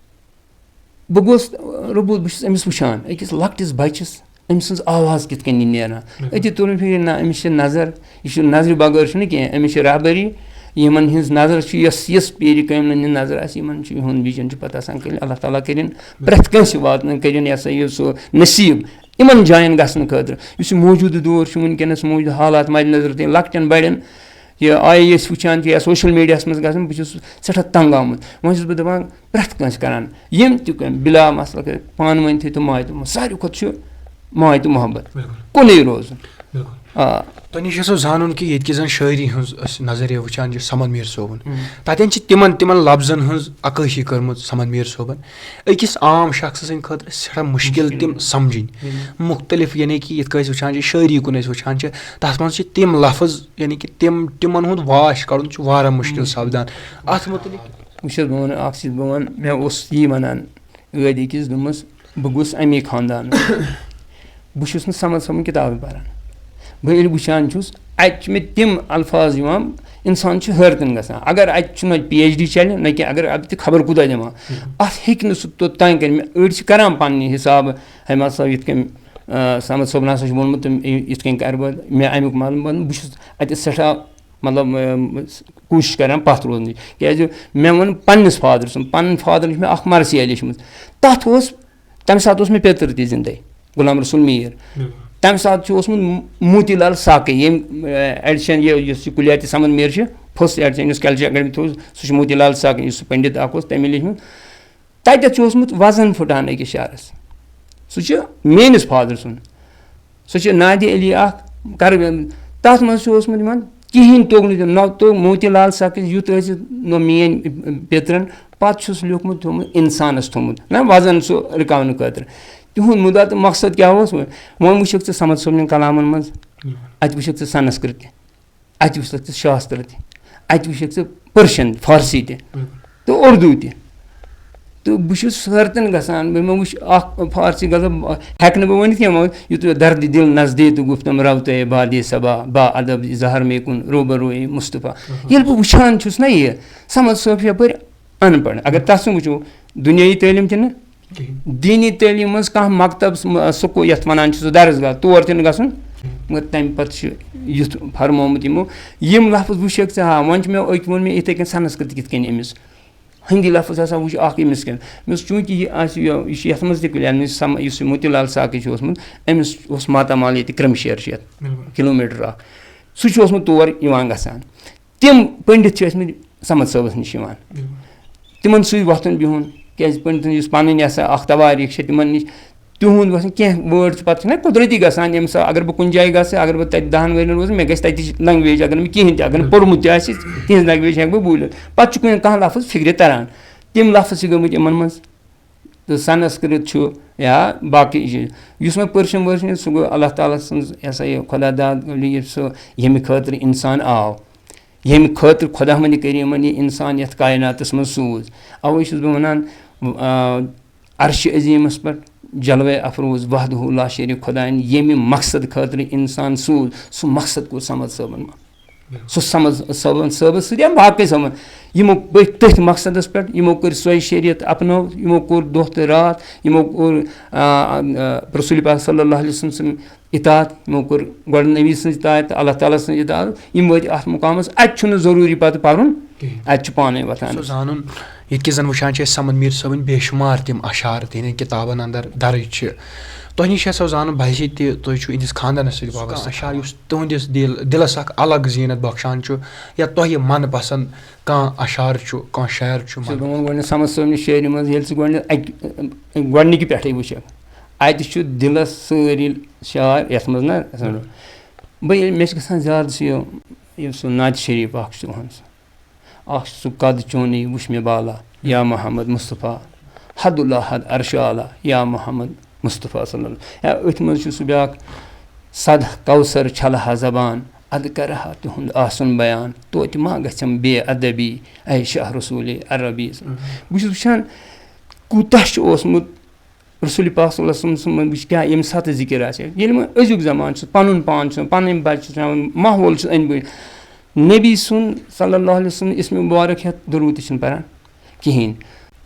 بہٕ گوس رُبوٗد، بہٕ چھُس أمِس وٕچھان، أکِس لۄکٹِس بَچَس، أمۍ سٕنٛز آواز کِتھ کٔنۍ یہِ نیران۔ بِلکُل۔ أتی توٚر مےٚ فِکرِ، نہ، أمِس چھِ نظر، یہِ چھُ نظرِ بغٲر چھُنہٕ کینٛہہ، أمِس چھِ رہبری، یِمَن ہِنٛز نظر چھِ، یۄس، یۄس پیٖرِ کٲملَن ہِنٛز نظر آسہِ، یِمَن چھُ یِہُنٛد vision چھُ پَتہٕ آسان کٔرِتھ۔ اللہ تعالیٰ کٔرِن پرٛٮ۪تھ کٲنٛسہِ واتنہٕ، کٔرِن یہِ ہسا یہِ سُہ نصیٖب یِمَن جایَن گژھنہٕ خٲطرٕ۔ یُس یہِ موٗجوٗدٕ دور چھُ، وٕنکیٚنَس موٗجوٗدٕ حالات مَدِ نظر تھٲوِتھ، لۄکٹٮ۪ن بَڑٮ۪ن، یہِ آیہِ أسۍ وٕچھان چھِ یا social میٖڈیاہَس منٛز گژھان، بہٕ چھُس سٮ۪ٹھاہ تنٛگ آمُت۔ وۄنۍ چھُس بہٕ دَپان، پرٛٮ۪تھ کٲنٛسہِ کَران، یِم تہِ کٲم بِلا مسلہٕ کٔرِتھ، پانہٕ ؤنۍ تھٲیِو تہٕ ماے تہٕ محبت۔ ساروی کھۄتہٕ چھُ ماے تہٕ محبت۔ بِلکُل۔ کُنُے روزُن۔ بِلکُل۔ آ۔ تۄہہِ نِش چھُ سُہ زانُن کہِ ییٚتہِ کہِ زَن شٲعری ہٕنٛز أسۍ نظریہ وٕچھان چھِ صمد میٖر صٲبُن، ہُم۔ تَتٮ۪ن چھِ تِمَن، تِمَن لفظَن ہٕنٛز عکٲسی کٔرمٕژ صمد میٖر صٲبَن۔ أکِس عام شخص سٕنٛدِ خٲطرٕ سٮ۪ٹھاہ مُشکِل مُشکِل۔ تِم سَمجِنۍ۔ بِلکُل۔ مُختٔلِف، یعنی کہِ یِتھ کٔنۍ أسۍ وٕچھان چھِ، شٲعری کُن أسۍ وٕچھان چھِ، تَتھ منٛز چھِ تِم لفظ، یعنی کہِ تِم، تِمَن ہُنٛد واش کَڑُن چھُ واریاہ مُشکِل مُشکِل۔ سَپدان۔ اَتھ مُتعلِق۔ وٕچھ حظ، بہٕ وَنہٕ اَکھ چیٖز، بہٕ وَنہٕ، مےٚ اوس یی وَنان، ٲدۍ أکِس دوٚپمَس، بہٕ گوٚژھ اَمی خاندانُک۔ بہٕ چھُس نہٕ صمد صٲبُن کِتابٕے پَران۔ بہٕ ییٚلہِ وٕچھان چھُس، اَتہِ چھِ مےٚ تِم الفاظ یِوان، اِنسان چھُ حٲرتَن گژھان۔ اگر اَتہِ چھُنہٕ پی ایچ ڈی چَلہِ، نہ کینٛہہ، اگر اَتہِ خبر کوٗتاہ دِوان، اَتھ ہیٚکہِ نہٕ سُہ توٚتام کٔرِتھ۔ مےٚ أڑۍ چھِ کَران پنٛنہِ حِسابہٕ، ہے، مطلب، یِتھ کٔنۍ، آ، صمد صٲبُن ہسا چھُ ووٚنمُت، تِم، یِتھ کٔنۍ کَرٕ بہٕ، مےٚ اَمیُک معلوم بَنُن۔ بہٕ چھُس اَتہِ سٮ۪ٹھاہ، مطلب، آ، کوٗشِش کَران پَتھ روزنٕچ، کیٛازِ مےٚ ووٚن پنٛنِس فادرٕ سُنٛد، پنٕنۍ فادرَن چھِ مےٚ اَکھ مرثیہ لیٚچھمٕژ۔ تَتھ اوس، تَمہِ ساتہٕ اوس مےٚ پیٚتٕر تہِ زِندَے، غلام رسول میٖر۔ بِلکُل۔ تَمہِ ساتہٕ چھُ اوسمُت موتی لال ساقی، ییٚمۍ، آ، ایڈیشن، یہِ، یُس یہِ کُلیات صمد میٖر چھِ، first ایڈیشن یُس کلچر اکیڈمی تھوٚو، سُہ چھُ موتی لال ساقی، یُس سُہ پنڈت اکھ اوس، تَمہِ لیٚچھمُت۔ تَتٮ۪تھ چھُ اوسمُت وزن پھٕٹان أکِس شعرَس۔ سُہ چھُ میٛٲنِس فادر سُنٛد۔ سُہ چھُ نادِ علی اکھ کر-، تَتھ منٛز چھُ اوسمُت یِمن کِہیٖنۍ توٚگ نہٕ تِم، نہ توٚگ موتی لال ساقیَس یُتھ ٲسِتھ نہ میٛٲنۍ پیٚترَن۔ پَتہٕ چھُس لیوٗکھمُت تھوٚومُت اِنسانَس تھوٚومُت نہ وزن سُہ رُکاونہٕ خٲطرٕ۔ تِہُنٛد مُدعا تہٕ مقصد کیٛاہ اوس؟ وۄنۍ، وۄنۍ وٕچھکھ ژٕ صمد صٲبنٮ۪ن کلامَن منٛز، اَتہِ وٕچھکھ ژٕ سنسکرت تہِ۔ اَتہِ وٕچھتھ ژٕ شاستر تہِ، اَتہِ وٕچھکھ ژٕ پٔرشن، فارسی تہِ، بِلکُل۔ تہٕ اُردو تہِ۔ تہٕ بہٕ چھُس حٲرتن گژھان، مےٚ مہ وٕچھ اکھ فارسی غزل، ہٮ۪کہٕ نہٕ بہٕ ؤنِتھ کینٛہہ، مگر یُتھ درد دل نزدیک تہٕ گفتم روتے بادِ صبا، با ادب زہر مے کُن روبروے مصطفیٰ۔ اہم۔ ییٚلہِ بہٕ وٕچھان چھُس نہ یہِ، صمد صٲب چھُ یپٲرۍ اَن پڑھ۔ اگر تَس سُنٛد وٕچھو، دُنیٲیی تعلیٖم تہِ نہٕ، کِہیٖنۍ۔ دیٖنی تعلیٖم منٛز کانٛہہ مکتب، سُہ کو-، یَتھ وَنان چھِ سُہ درسگاہ، تور تہِ نہٕ گژھُن۔ کِہیٖنۍ۔ مگر تَمہِ پَتہٕ چھُ یُتھ فرمومُت یِمو، یِم لفظ وٕچھکھ ژٕ، ہا، وۄنۍ چھُ مےٚ أکۍ ووٚن مےٚ یِتھَے کٔنۍ سنسکرت کِتھ کٔنۍ أمِس۔ ہندی لفظ ہسا وٕچھ اکھ أمِس کٮ۪ن۔ مےٚ اوس چوٗنٛکہِ یہِ آسہِ یہِ، یہِ چھُ یَتھ منٛز تہِ کُلٮ۪ن نِش سم-، یُس یہِ موتی لال ساقی چھُ اوسمُت، أمِس اوس ماتامال ییٚتہِ کرٛمشیر چھُ یَتھ بِلکُل۔ کِلوٗ میٖٹر اکھ۔ سُہ چھُ اوسمُت تور یِوان گژھان۔ تِم پٔنڈِت چھِ ٲسمٕتۍ صمد صٲبَس نِش یِوان۔ بِلکُل۔ تِمَن سۭتۍ وۄتھُن بِہُن، کیٛازِ پٔنڈِتَن یُس پَنٕنۍ یہِ ہسا اکھ توٲریٖخ چھِ، تِمَن نِش تِہُنٛد وۄتھُن کینٛہہ word چھِ، پَتہٕ چھِنہ قۄدرٔتی گژھان، ییٚمہِ ساتہٕ اگر بہٕ کُنہِ جایہِ گژھٕ، اگر بہٕ تَتہِ دَہَن ؤرِین روزٕ، مےٚ گژھِ تَتِچ language، اگر مےٚ کِہیٖنۍ تہِ، اگر مےٚ پوٚرمُت تہِ آسہِ، تِہِنٛز language ہٮ۪کہٕ بہٕ بوٗلِتھ۔ پَتہٕ چھُ کُنہِ کانٛہہ لفظ فِکرِ تَران۔ تِم لفظ چھِ گٔمٕتۍ یِمَن منٛز۔ تہٕ سنسکرت چھُ یا باقٕے چیٖز۔ یُس وۄنۍ Persian version چھُ، سُہ گوٚو اللہ تعالیٰ سٕنٛز، یہِ ہسا یہِ خۄدا داد، یہِ سُہ ییٚمہِ خٲطرٕ اِنسان آو، ییٚمہِ خٲطرٕ خۄداوندِ کریٖمن یہِ اِنسان یَتھ کائناتَس منٛز سوٗز۔ اَوَے چھُس بہٕ وَنان، آ، عرشِ عظیٖمَس پٮ۪ٹھ جلوے افروز وحدہ لا شریک خۄدایَن ییٚمہِ مقصد خٲطرٕ اِنسان سوٗز، سُہ مقصد کوٚر صمد صٲبَن منٛز۔ سُہ صمد صٲبَن، صٲبَس سۭتۍ یا باقٕے صٲبَن، یِمو پٔکۍ تٔتھۍ مقصدَس پٮ۪ٹھ، یِمو کٔر سۄے شریعت اپنٲو، یِمو کوٚر دۄہ تہٕ راتھ، یِمو کوٚر، آ، آ، رسول پاک صلی اللہ علیہ وسلم سٕنٛز اطاعت، یِمو کوٚر گۄڈٕ نبی سٕنٛز اطاعت، اللہ تعالیٰ سٕنٛز اطاعت، یِم وٲتۍ اَتھ مُقامَس۔ اَتہِ چھُنہٕ ضروٗری پَتہٕ پَرُن، کِہیٖنۍ۔ اَتہِ چھُ پانَے وۄتھان۔ سُہ زانُن، ییٚتہِ کہِ زَن وٕچھان چھِ أسۍ صمد میٖر صٲبٕنۍ بے شُمار تِم اشعار تِہِنٛدٮ۪ن کِتابَن اَندَر دَرٕج چھِ۔ تۄہہِ نِش یَژھو زانُن، بہٕ ہَسا تہِ، تُہۍ چھِو یِہِنٛدِس خاندانَس سۭتۍ وابستہٕ۔ اشعار یُس تُہٕنٛدِس دِل، دِلَس اَکھ الگ زیٖنت بخشان چھُ، یا تۄہہِ من پَسنٛد کانٛہہ اشعار چھُ، کانٛہہ شاعر چھُ، چھُ من۔ بہٕ وَنہٕ گۄڈٕنٮ۪تھ صمد صٲبنہِ شٲعری منٛز، ییٚلہِ ژٕ گۄڈٕنٮ۪تھ اَکہِ، گۄڈٕنِکی پٮ۪ٹھَے وٕچھَکھ، اَتہِ چھُ دِلَس سٲری شعر یَتھ منٛز نہ، بہٕ ییٚلہِ، مےٚ چھِ گژھان زیادٕ سُہ یہِ، یُس سُہ نعت شریٖف اَکھ چھُ تُہُنٛد سُہ۔ اَکھ چھُ سُہ قد چونٕے وٕچھ مےٚ بالا، یا محمد مصطفیٰ، حد اللہ حد عرش اعلیٰ، یا محمد مصطفیٰ صلی اللہ علیہ وسلم۔ یا أتھۍ منٛز چھُ سُہ بیٛاکھ، صد کوثر چھلہٕ ہا زبان، اَدٕ کرٕ ہا تِہُنٛد آسُن بیان، توتہِ ما گژھٮ۪م بے ادبی، اے شاہ رسولِ عربی۔ بہٕ چھُس وٕچھان، کوٗتاہ چھُ اوسمُت رسول پاک صلی اللہ علیہ وسلم سُنٛد وٕچھ کیٛاہ ییٚمہِ ساتہٕ ذِکِر آسہِ۔ ییٚلہِ وۄنۍ أزیُک زمانہٕ چھُ، پَنُن پان چھُ، پَنٕنۍ بَچہِ چھِ، ماحول چھُ أنٛدۍ پٔکۍ۔ نبی سُنٛد صلی اللہ علیہ وسلم اسمِ مُبارک ہٮ۪تھ درود تہِ چھِنہٕ پَران کِہیٖنۍ۔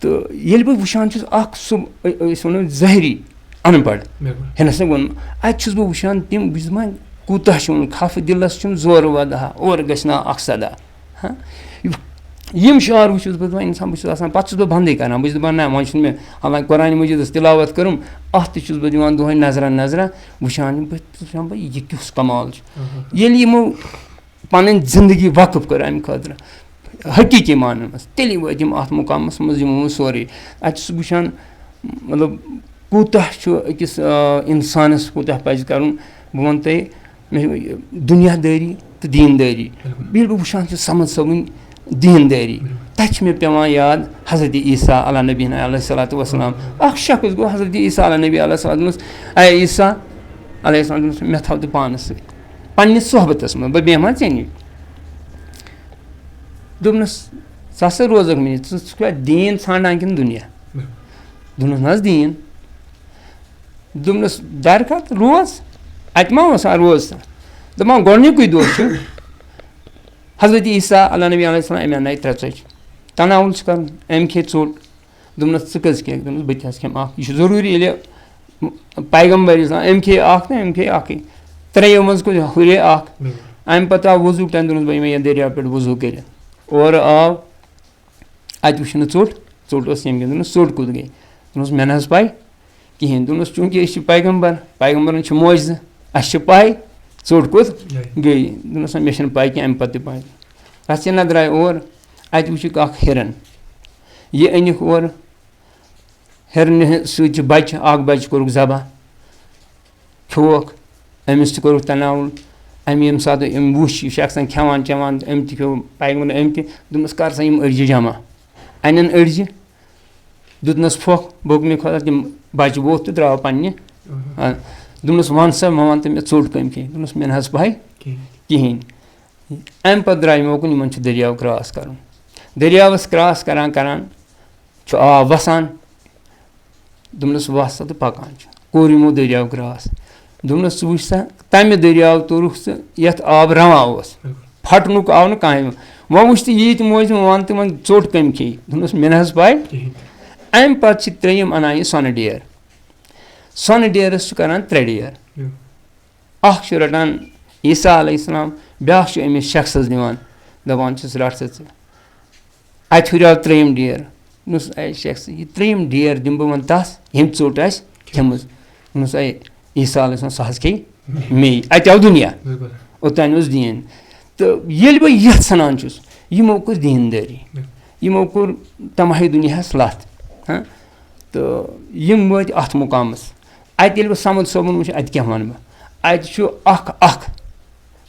تہٕ ییٚلہِ بہٕ وٕچھان چھُس، اَکھ سُہ، أ-، أسۍ وَنو ظٲہری اَن پَڑھ۔ بِلکُل۔ ہٮ۪نَس نہٕ ووٚنمُت۔ اَتہِ چھُس بہٕ وٕچھان تِم، بہٕ چھُس دَپان، کوٗتاہ چھُ وَنُن، خفہٕ دِلَس چھُم زورٕ وَدہا، اورٕ گژھِ نا اَکھ صدا۔ ہاں؟ یِم شعر وٕچھِتھ بہٕ دَپان، اِنسان، بہٕ چھُس آسان، پَتہٕ چھُس بہٕ بنٛدٕے کران، بہٕ چھُس دَپان، نہ، وۄنۍ چھُنہٕ مےٚ، حالانکہِ قرآنِ مجیٖدَس تِلاوت کٔرٕم، اَتھ تہِ چھُس بہٕ دِوان دۄہَے نظرہ نظرہ، وٕچھان بہٕ، وٕچھان بہٕ، یہِ کیُس کمال چھُ۔ ییٚلہِ یِمو پَنٕنۍ زندگی وقف کٔر اَمہِ خٲطرٕ، حقیٖقی معنی منٛز، تیٚلہِ وٲتۍ یِم اَتھ مُقامَس منٛز، یِمو منٛز سورُے۔ اَتہِ چھُس بہٕ وٕچھان، مطلب، کوٗتاہ چھُ أکِس، آ، اِنسانَس کوٗتاہ پَزِ کَرُن۔ بہٕ وَنہٕ تۄہہِ، مےٚ چھِ دُنیا دٲری تہٕ دیٖن دٲری۔ بِلکُل۔ ییٚلہِ بہٕ وٕچھان چھُس صمد صٲبٕنۍ دیٖن دٲری، بِلکُل۔ تَتہِ چھِ مےٚ پٮ۪وان یاد حضرت عیسیٰ علیٰ نبینا علیہ الصلوۃ والسلام۔ اَکھ شخص گوٚو حضرت عیسیٰ علیٰ نبی علیہ السلام، دوٚپمَس، اے عیسیٰ علیہ السلام، دوٚپمَس، مےٚ تھاو تہٕ پانَس سۭتۍ، پنٛنِس صحبتَس منٛز، بہٕ بیٚہمہٕ ہا ژےٚ نِش۔ دوٚپنَس، ژٕ ہسا روزَکھ مےٚ نِش، ژٕ، ژٕ چھُکھ دیٖن ژھانٛڈان کِنہٕ دُنیا؟ بِلکُل۔ دوٚپنَس، نہ حظ دیٖن۔ دوٚپنَس، درکت روز، اَتہِ ما اوس آ روز سا؟ دَپان، گۄڈٕنیُکُے دۄہ چھُ حضرت عیسیٰ علیٰ نبی علیہ السلام، أمۍ اَننایہِ ترٛےٚ ژۄچہِ۔ تناوُل چھُ کَرُن، أمۍ کھے ژوٚٹ۔ دوٚپنَس، ژٕ کٔژ کھیٚکھ؟ دوٚپنَس، بہٕ تہِ حظ کھٮ۪مہٕ اَکھ۔ یہِ چھُ ضروٗری، ییٚلہِ پیغمبر اسلام، أمۍ کھے اَکھ تہٕ أمۍ کھے اَکٕے۔ ترٛیٚیو منٛز کُس ہُرے اَکھ؟ بِلکُل۔ اَمہِ پَتہٕ آو وضوٗ ٹایم، دوٚپنَس، بہٕ یِمَے یَتھ دٔریاو پٮ۪ٹھ وضوٗ کٔرِتھ۔ اورٕ آو، اَتہِ وٕچھ نہٕ ژوٚٹ، ژوٚٹ اوس ییٚمہِ کِنۍ، دوٚپنَس، ژوٚٹ کوٚت گٔے؟ دوٚپنَس، مےٚ نہ حظ پَے کِہیٖنۍ۔ دوٚپنَس، چوٗنٛکہِ أسۍ چھِ پیغمبر، پیغمبرَن چھِ معجزٕ، اَسہِ چھِ پَے ژوٚٹ کوٚت گٔے۔ گٔے۔ دوٚپنَس، نہ، مےٚ چھَنہٕ پَے کینٛہہ، اَمہِ پَتہٕ تہِ پَے۔ رَژھِ نہ درٛاے اور، اَتہِ وٕچھُکھ اَکھ ہِرَن۔ یہِ أنِکھ اورٕ، ہِرنہِ سۭتۍ چھِ بَچہِ، اَکھ بَچہِ کوٚرُکھ ذبح، کھیوٚوکھ، أمِس تہِ کوٚرُکھ تناوُل۔ أمۍ ییٚمہِ ساتہٕ أمۍ وُچھ، یہِ چھُ اَکھ آسان کھٮ۪وان چٮ۪وان، أمۍ تہِ کھیوٚو، پیغمبرن أمۍ تہِ، دوٚپمَس، کر سا یِم أڈجہِ جمع۔ اَنن أڈجہِ، دیُتنَس پھۄکھ، بوٚک مےٚ خۄدا، تِم بَچہِ ووٚتھ تہٕ درٛاو پنٛنہِ۔ آ، دوٚپنَس، وَن سا، وۄنۍ وَن تہٕ مےٚ، ژوٚٹ کٔمۍ کھے؟ دوٚپنَس، مےٚ نہ حظ پَے کِہیٖنۍ۔ کِہیٖنۍ۔ اَمہِ پَتہٕ درٛاے مےٚ اوکُن، یِمَن چھُ دٔریاو کرٛاس کَرُن۔ دٔریاوَس کرٛاس کران کران چھُ آب وَسان۔ دوٚپنَس، وَس سا تہٕ پَکان چھُ۔ کوٚر یِمو دٔریاو کرٛاس۔ دوٚپنَس، ژٕ وٕچھ سا، تَمہِ دٔریاو توٚرُکھ ژٕ یَتھ آب رَوان اوس۔ بِلکُل۔ پھَٹنُک آو نہٕ کانٛہہ۔ وۄنۍ وٕچھ تہٕ ییٖتۍ موج، وۄنۍ وَن تہٕ وۄنۍ ژوٚٹ کٔمۍ کھیٚیہِ؟ دوٚپنَس، مےٚ نہ حظ پَے۔ کِہیٖنۍ۔ اَمہِ پَتہٕ چھِ ترٛیٚیِم اَنان یہِ سۄنہٕ ڈیر۔ سۄنہٕ ڈیرَس چھُ کَران ترٛےٚ ڈیر۔ بِلکُل۔ اَکھ چھُ رَٹان عیسیٰ علیہ السلام، بیٛاکھ چھُ أمِس شخصَس دِوان، دَپان چھُس، رَٹھ سا ژٕ۔ اَتہِ ہُریو ترٛیٚیِم ڈیر۔ دوٚپنَس، "اے شیخ صٲب، یہِ ترٛیٚیِم ڈیر دِمہٕ بہٕ وۄنۍ تَس، ییٚمۍ ژوٚٹ آسہِ کھیٚمٕژ۔" دوٚپنَس، "اے عیسیٰ علیہ السلام، سُہ حظ کھیٚیہِ مے۔" اَتہِ آو دُنیا۔ بِلکُل۔ اوٚتام اوس دیٖن۔ تہٕ ییٚلہِ بہٕ یَتھ سَنان چھُس، یِمو کٔر دیٖندٲری۔ بِلکُل۔ یِمو کوٚر تَماہہِ دُنیاہَس لَتھ۔ ہاں؟ تہٕ یِم وٲتۍ اَتھ مُقامَس۔ اَتہِ ییٚلہِ بہٕ صمد صٲبُن وٕچھ، اَتہِ کیٛاہ وَنہٕ بہٕ؟ اَتہِ چھُ اَکھ، اَکھ،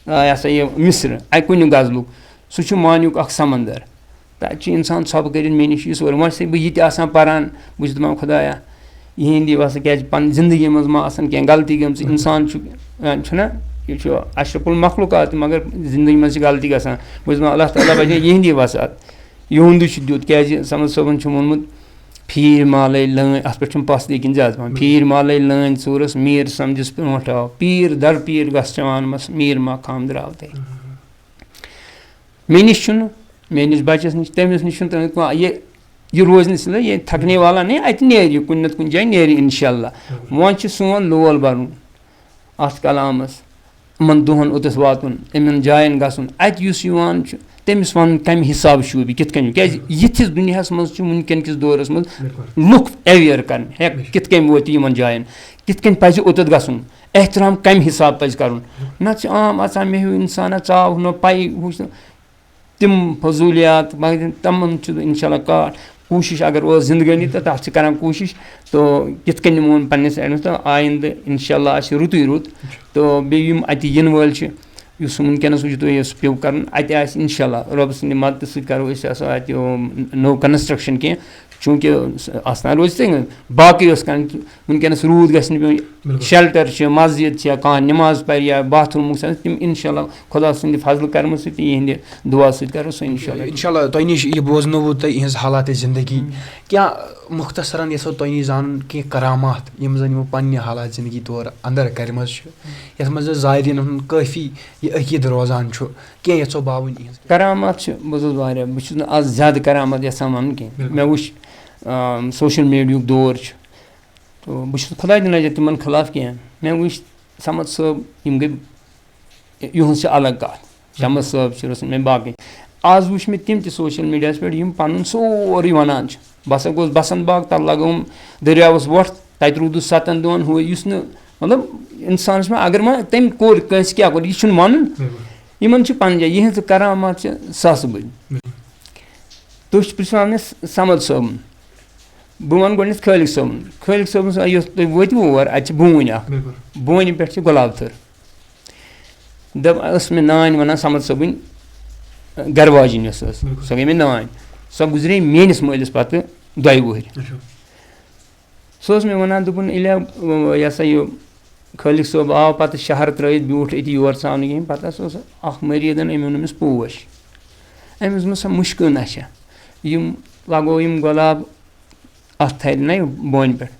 آ، یہِ ہسا یہِ مِصرٕ، اَکہِ کُنہِ غزلُک۔ سُہ چھُ معنیُک اَکھ سمندر۔ تَتہِ چھُ اِنسان ژھۄپہٕ کٔرِتھ مےٚ نِش یُس اورٕ، وۄنۍ چھُسَے بہٕ یہِ تہِ آسان پَران، بہٕ چھُس دَپان، "خۄدایا، یِہِنٛدِ واسطہٕ، کیٛازِ پَنٕنۍ زِندگی منٛز ما آسَن کینٛہہ غلطی گٔمژٕ؟" اِنسان چھُ، آ، چھُنہ، یہِ چھُ اشرف المخلوقات، مگر زِندگی منٛز چھِ غلطی گژھان۔ بہٕ چھُس دَپان، "اللہ تعالیٰ بَچٲیِن یِہِنٛدِ واسطہٕ اَتھ۔" یِہُنٛدُے چھُ دیُت، کیٛازِ صمد صٲبَن چھُ ووٚنمُت، "پھیٖرۍ مالَے لٲنۍ"، اَتھ پٮ۪ٹھ چھُم پَس لیکِن زیادٕ پَہَن، "پھیٖرۍ مالَے لٲنۍ ژوٗرَس، میٖر سَمجِس برونٛٹھ آو، پیٖر در پیٖر گژھ چَوان مَس، میٖر ماہ خام درٛاو تَے۔" مےٚ نِش چھُنہٕ، میٛٲنِس بَچَس نِش، تٔمِس نِش چھُنہٕ تٔمِس کانٛہہ، یہِ، یہِ روزِ نہٕ سُہ، یہِ تھَکنہٕ والا نہیں، اَتہِ نیرِ یہِ، کُنہِ نَتہٕ کُنہِ جایہِ نیرِ اِنشاء اللہ۔ وۄنۍ چھُ سون لول بَرُن اَتھ کلامَس، یِمَن دۄہَن اوٚتَس واتُن، یِمَن جایَن گژھُن، اَتہِ یُس یِوان چھُ، تٔمِس وَنُن کَمہِ حِسابہٕ چھُ یہِ، کِتھ کٔنۍ، کیٛازِ یِتھِس دُنیاہَس منٛز چھِ وٕنکٮ۪ن کِس دورَس منٛز بِلکُل۔ لُکھ aware کَرٕنۍ، ہے، بِلکُل۔ کِتھ کٔنۍ ووت یہِ یِمَن جایَن، کِتھ کٔنۍ پَزِ اوٚتَتھ گژھُن، احترام کَمہِ حِسابہٕ پَزِ کَرُن۔ نَتہٕ چھِ عام اَژان مےٚ ہیوٗ اِنسانا، ژاو ہُہ نہ پَیی، ہُہ چھُ تِم فضوٗلیات، مگر تِمَن چھُ اِنشاء اللہ کاٹھ۔ کوٗشِش اگر ٲس زِندگٲنی، تہٕ تَتھ چھِ کَران کوٗشِش۔ تہٕ کِتھ کٔنۍ نِمون پنٛنِس ایڈمَس، تہٕ آیِندٕ اِنشاء اللہ آسہِ رُتُے رُت۔ تہٕ بیٚیہِ یِم اَتہِ یِنہٕ وٲلۍ چھِ، یُس وٕنکیٚنَس وٕچھِو تُہۍ، یُس پیوٚو کَرُن، اَتہِ آسہِ اِنشاء اللہ رۄبہٕ سٕنٛدِ مَدتہٕ سۭتۍ کَرو أسۍ، آسو اَتہِ، یِم، نٔو construction کینٛہہ، چوٗنٛکہِ آستان روزِ تہِ، باقٕے ٲس کَرٕنۍ، وٕنکیٚنَس روٗد گژھِ نہٕ پیوٚن، بِلکُل۔ Shelter چھِ، مسجد چھِ، کانٛہہ نماز پَرِ یا باتھ روٗمُک چھِ، تِم اِنشاء اللہ خۄدا سٕنٛدِ فضلہٕ کرمہٕ سۭتۍ تہٕ یِہِنٛدِ دُعا سۭتۍ کرو سُہ اِنشاء اللہ۔ اِنشاء اللہ تۄہہِ نِش یہِ بوزنووُ تۄہہِ یِہٕنٛز حالات زندگی۔ ہم۔ کیٛاہ مختصراً یژھو تۄہہِ نِش زانُن کینٛہہ کرامات یِم زن یِمو پننہِ حالات زندگی طور اندر کرِمژ چھِ، یتھ منٛز زن زائرین ہُنٛد کٲفی یہِ عقیدٕ روزان چھُ، کینٛہہ یژھو باوٕنۍ یِہٕنٛز؟ کرامات چھِ، بہٕ چھُس واریاہ، بہٕ چھُس نہٕ آز زیادٕ کرامات یژھان ونُن کینٛہہ۔ بِلکُل۔ مےٚ وٕچھ، آم، social mediaہُک دور چھُ، تہٕ بہٕ چھُس خۄداے تہِ نہٕ تِمن خلاف کینٛہہ۔ مےٚ وٕچھ صمد صٲب، یِم گٔے، یِہٕنٛز چھِ الگ کتھ۔ شمس صٲب چھِ رسول مےٚ باقٕے۔ آز وٕچھ مےٚ تِم تہِ social mediaہس پٮ۪ٹھ، یِم پنُن سورُے ونان چھِ۔ بہٕ ہسا گوس بسنت باغ، تتھ لگٲوٕم دٔریاوس وۄٹھ، تتہِ روٗدُس ستن دۄہن، ہُہ یُس نہٕ، مطلب، انسانس ما، اگر ما تٔمۍ کوٚر، کٲنٛسہِ کیٛاہ کوٚر، یہِ چھُنہٕ ونُن۔ بِلکُل۔ یِمن چھِ پنٕنۍ جاے، یِہٕنٛز کرامات چھِ ساسہٕ بٔدۍ۔ بِلکُل۔ تُہۍ چھِو پرٛژھان مےٚ صمد صٲبُن، بہٕ ونہٕ گۄڈٕنٮ۪تھ خٲلق صٲبُن۔ خٲلق صٲبُن، یُس تُہۍ وٲتِو اور، اتہِ چھِ بوٗنۍ اکھ۔ بِلکُل۔ بوٗنہِ پٮ۪ٹھ چھِ گۄلاب تھٔر۔ دَپ، ٲس مےٚ نانۍ وَنان، صمد صٲبٕنۍ گَرٕ واجِنۍ یۄس ٲس، بِلکُل۔ سۄ گٔے مےٚ نانۍ۔ سۄ گُزرے میٛٲنِس مٲلِس پَتہٕ دۄیہِ وُہٕرۍ۔ اچھا۔ سۄ ٲس مےٚ وَنان، دوٚپُن، ییٚلہِ، یہِ ہسا یہِ خٲلِق صٲب آو پَتہٕ شہر ترٛٲوِتھ، بیوٗٹھ أتی، یور ژاو نہٕ کِہیٖنۍ۔ پَتہٕ ہسا اوس اَکھ مٔریٖدَن، أمۍ اوٚن أمِس پوش۔ أمۍ اوس دوٚپمُت، سۄ مُشکٲن اچھا، یِم لَگو یِم گۄلاب اَتھ تھَرِ نَے بونہِ پٮ۪ٹھ۔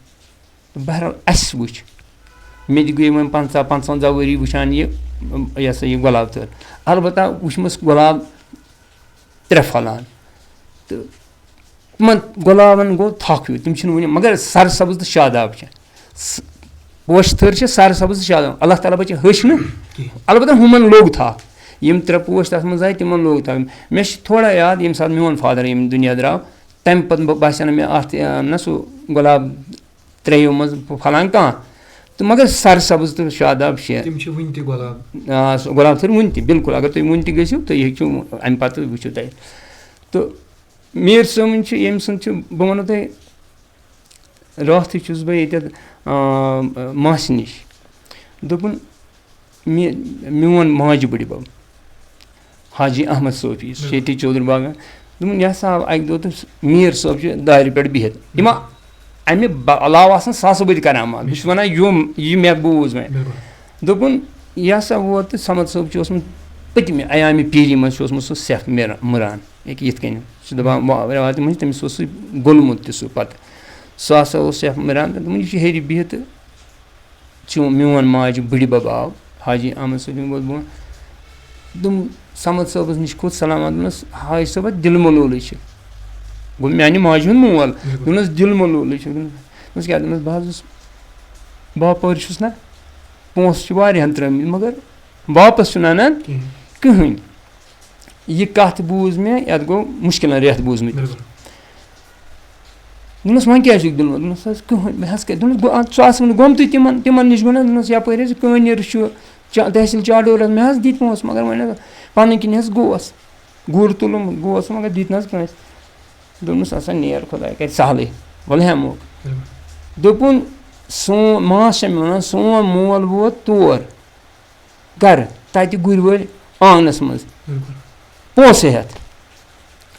تہٕ بہرحال، اَسہِ وٕچھ، مےٚ تہِ گٔے وۄنۍ پنٛژاہ، پنٛژونٛزاہ ؤری وٕچھان یہِ، یہِ ہسا یہِ گۄلاب تھٔر۔ البتہ وٕچھمَس گۄلاب ترٛےٚ پھۄلان۔ تہٕ تِمَن گۄلابَن گوٚو تھَکھ ہیوٗ، تِم چھِنہٕ وٕنہِ، مگر سرسبٕز تہٕ شاداب چھِ۔ س-، پوشہٕ تھٔر چھِ سرسبٕز تہٕ شاداب۔ اللہ تعالیٰ بَچٲیِن، ہیٚچھ نہٕ۔ کِہیٖنۍ۔ البتہ ہُمَن لوٚگ تھَکھ۔ یِم ترٛےٚ پوش تَتھ منٛز آے، تِمَن لوٚگ تھَکھ۔ مےٚ چھِ تھوڑا یاد، ییٚمہِ ساتہٕ میون father ییٚمہِ دُنیا درٛاو، تَمہِ پَتہٕ باسیٚو نہٕ مےٚ اَتھ، یہِ، نہ سُہ گۄلاب ترٛیٚیو منٛز پھۄلان کانٛہہ۔ تہٕ مگر سرسبٕز تہٕ شاداب چھِ۔ تِم چھِ وٕنہِ تہِ گۄلاب۔ آ، سُہ گۄلاب تھٔر وٕنہِ تہِ، بِلکُل۔ اگر تُہۍ وٕنہِ تہِ گٔژھِو، تُہۍ ہیٚکِو اَمہِ پَتہٕ وٕچھِو تۄہہِ۔ تہٕ میٖر صٲبٕنۍ چھِ، ییٚمہِ سٕنٛز چھِ، بہٕ وَنو تۄہہِ، راتھٕے چھُس بہٕ ییٚتٮ۪تھ، آ، ماسہِ نِش۔ دوٚپُن، مےٚ، میون ماجہِ بٕڈِ بَب حاجی احمد صوفی، بِلکُل۔ شیٹی چودھری باغ۔ دوٚپُن، یہِ ہسا آو اَکہِ دۄہ تہٕ میٖر صٲب چھِ دارِ پٮ۪ٹھ بِہِتھ۔ یِم اَمہِ ب-، علاوٕ آسَن ساسہٕ بٔدۍ کرامات۔ بہٕ چھُس وَنان، یِم، یہِ مےٚ بوٗز وۄنۍ۔ بِلکُل۔ دوٚپُن، یہِ ہسا ووت تہٕ صمد صٲب چھُ اوسمُت پٔتمہِ ایامِ پیٖری منٛز چھُ اوسمُت سُہ سیٚکھ مِر-، مُران۔ ییٚکیٛاہ یِتھ کٔنۍ چھُ دَپان، وا-، رٮ۪وایتہِ منٛز چھُ تٔمِس اوس سُہ گوٚلمُت تہِ سُہ پَتہٕ۔ سُہ ہسا اوس سیٚکھ مُران تہٕ دوٚپُن، یہِ چھُ ہیٚرِ بِہِتھ تہٕ چون، میون ماجہِ بٕڈِ بَب آو، حاجی احمد صٲبُن گوٚو بہٕ۔ دوٚپُن، صمد صٲبَس نِش کھوٚت سلامت، دوٚپنَس، حاجی صٲبہ، دِل ملوٗلٕے چھِ۔ گوٚو میٛانہِ ماجہِ ہُنٛد مول۔ بِلکُل۔ دوٚپنَس، دِل ملوٗلٕے چھِ۔ دوٚپنَس، کیٛاہ؟ دوٚپنَس، بہٕ حظ اوسُس باپٲرۍ چھُس نہ، پونٛسہٕ چھِ واریاہَن ترٛٲمٕتۍ، مگر واپَس چھُنہٕ اَنان کِہیٖنۍ۔ کٕہٕنۍ۔ یہِ کَتھ بوٗز مےٚ، یَتھ گوٚو مُشکِلَن رٮ۪تھ بوٗزمٕتۍ۔ بِلکُل۔ دوٚپمَس، "وۄنۍ کیٛازِ چھُکھ دِلمُت؟" دوٚپمَس، "حظ کٕہٕنۍ، مےٚ حظ کَتہِ؟" دوٚپمَس، "گوٚو اَتھ ژٕ آسَکھ نہٕ گوٚمتُے تِمَن، تِمَن نِش گوٚو نہ؟" دوٚپمَس، "یَپٲرۍ حظ کٲنِر چھُ، چا-، تحصیٖل چاڈورَس، مےٚ حظ دِتۍ پونٛسہٕ، مگر وۄنۍ حظ پَنٕنۍ کِنۍ حظ گوس، گُر تُلُم، گوس، مگر دِتۍ نہٕ حظ کٲنٛسہِ۔" دوٚپمَس، "اَسا نیر، خۄداے کَرِ سہلٕے، وَلہٕ ہٮ۪موکھ۔" بِلکُل۔ دوٚپُن، "سون"، ماس چھےٚ مےٚ وَنان، "سون مول ووت تور گَرٕ، تَتہِ گُرۍ وٲلۍ آنٛگنَس منٛز۔" بِلکُل۔ پونٛسہٕ ہٮ۪تھ۔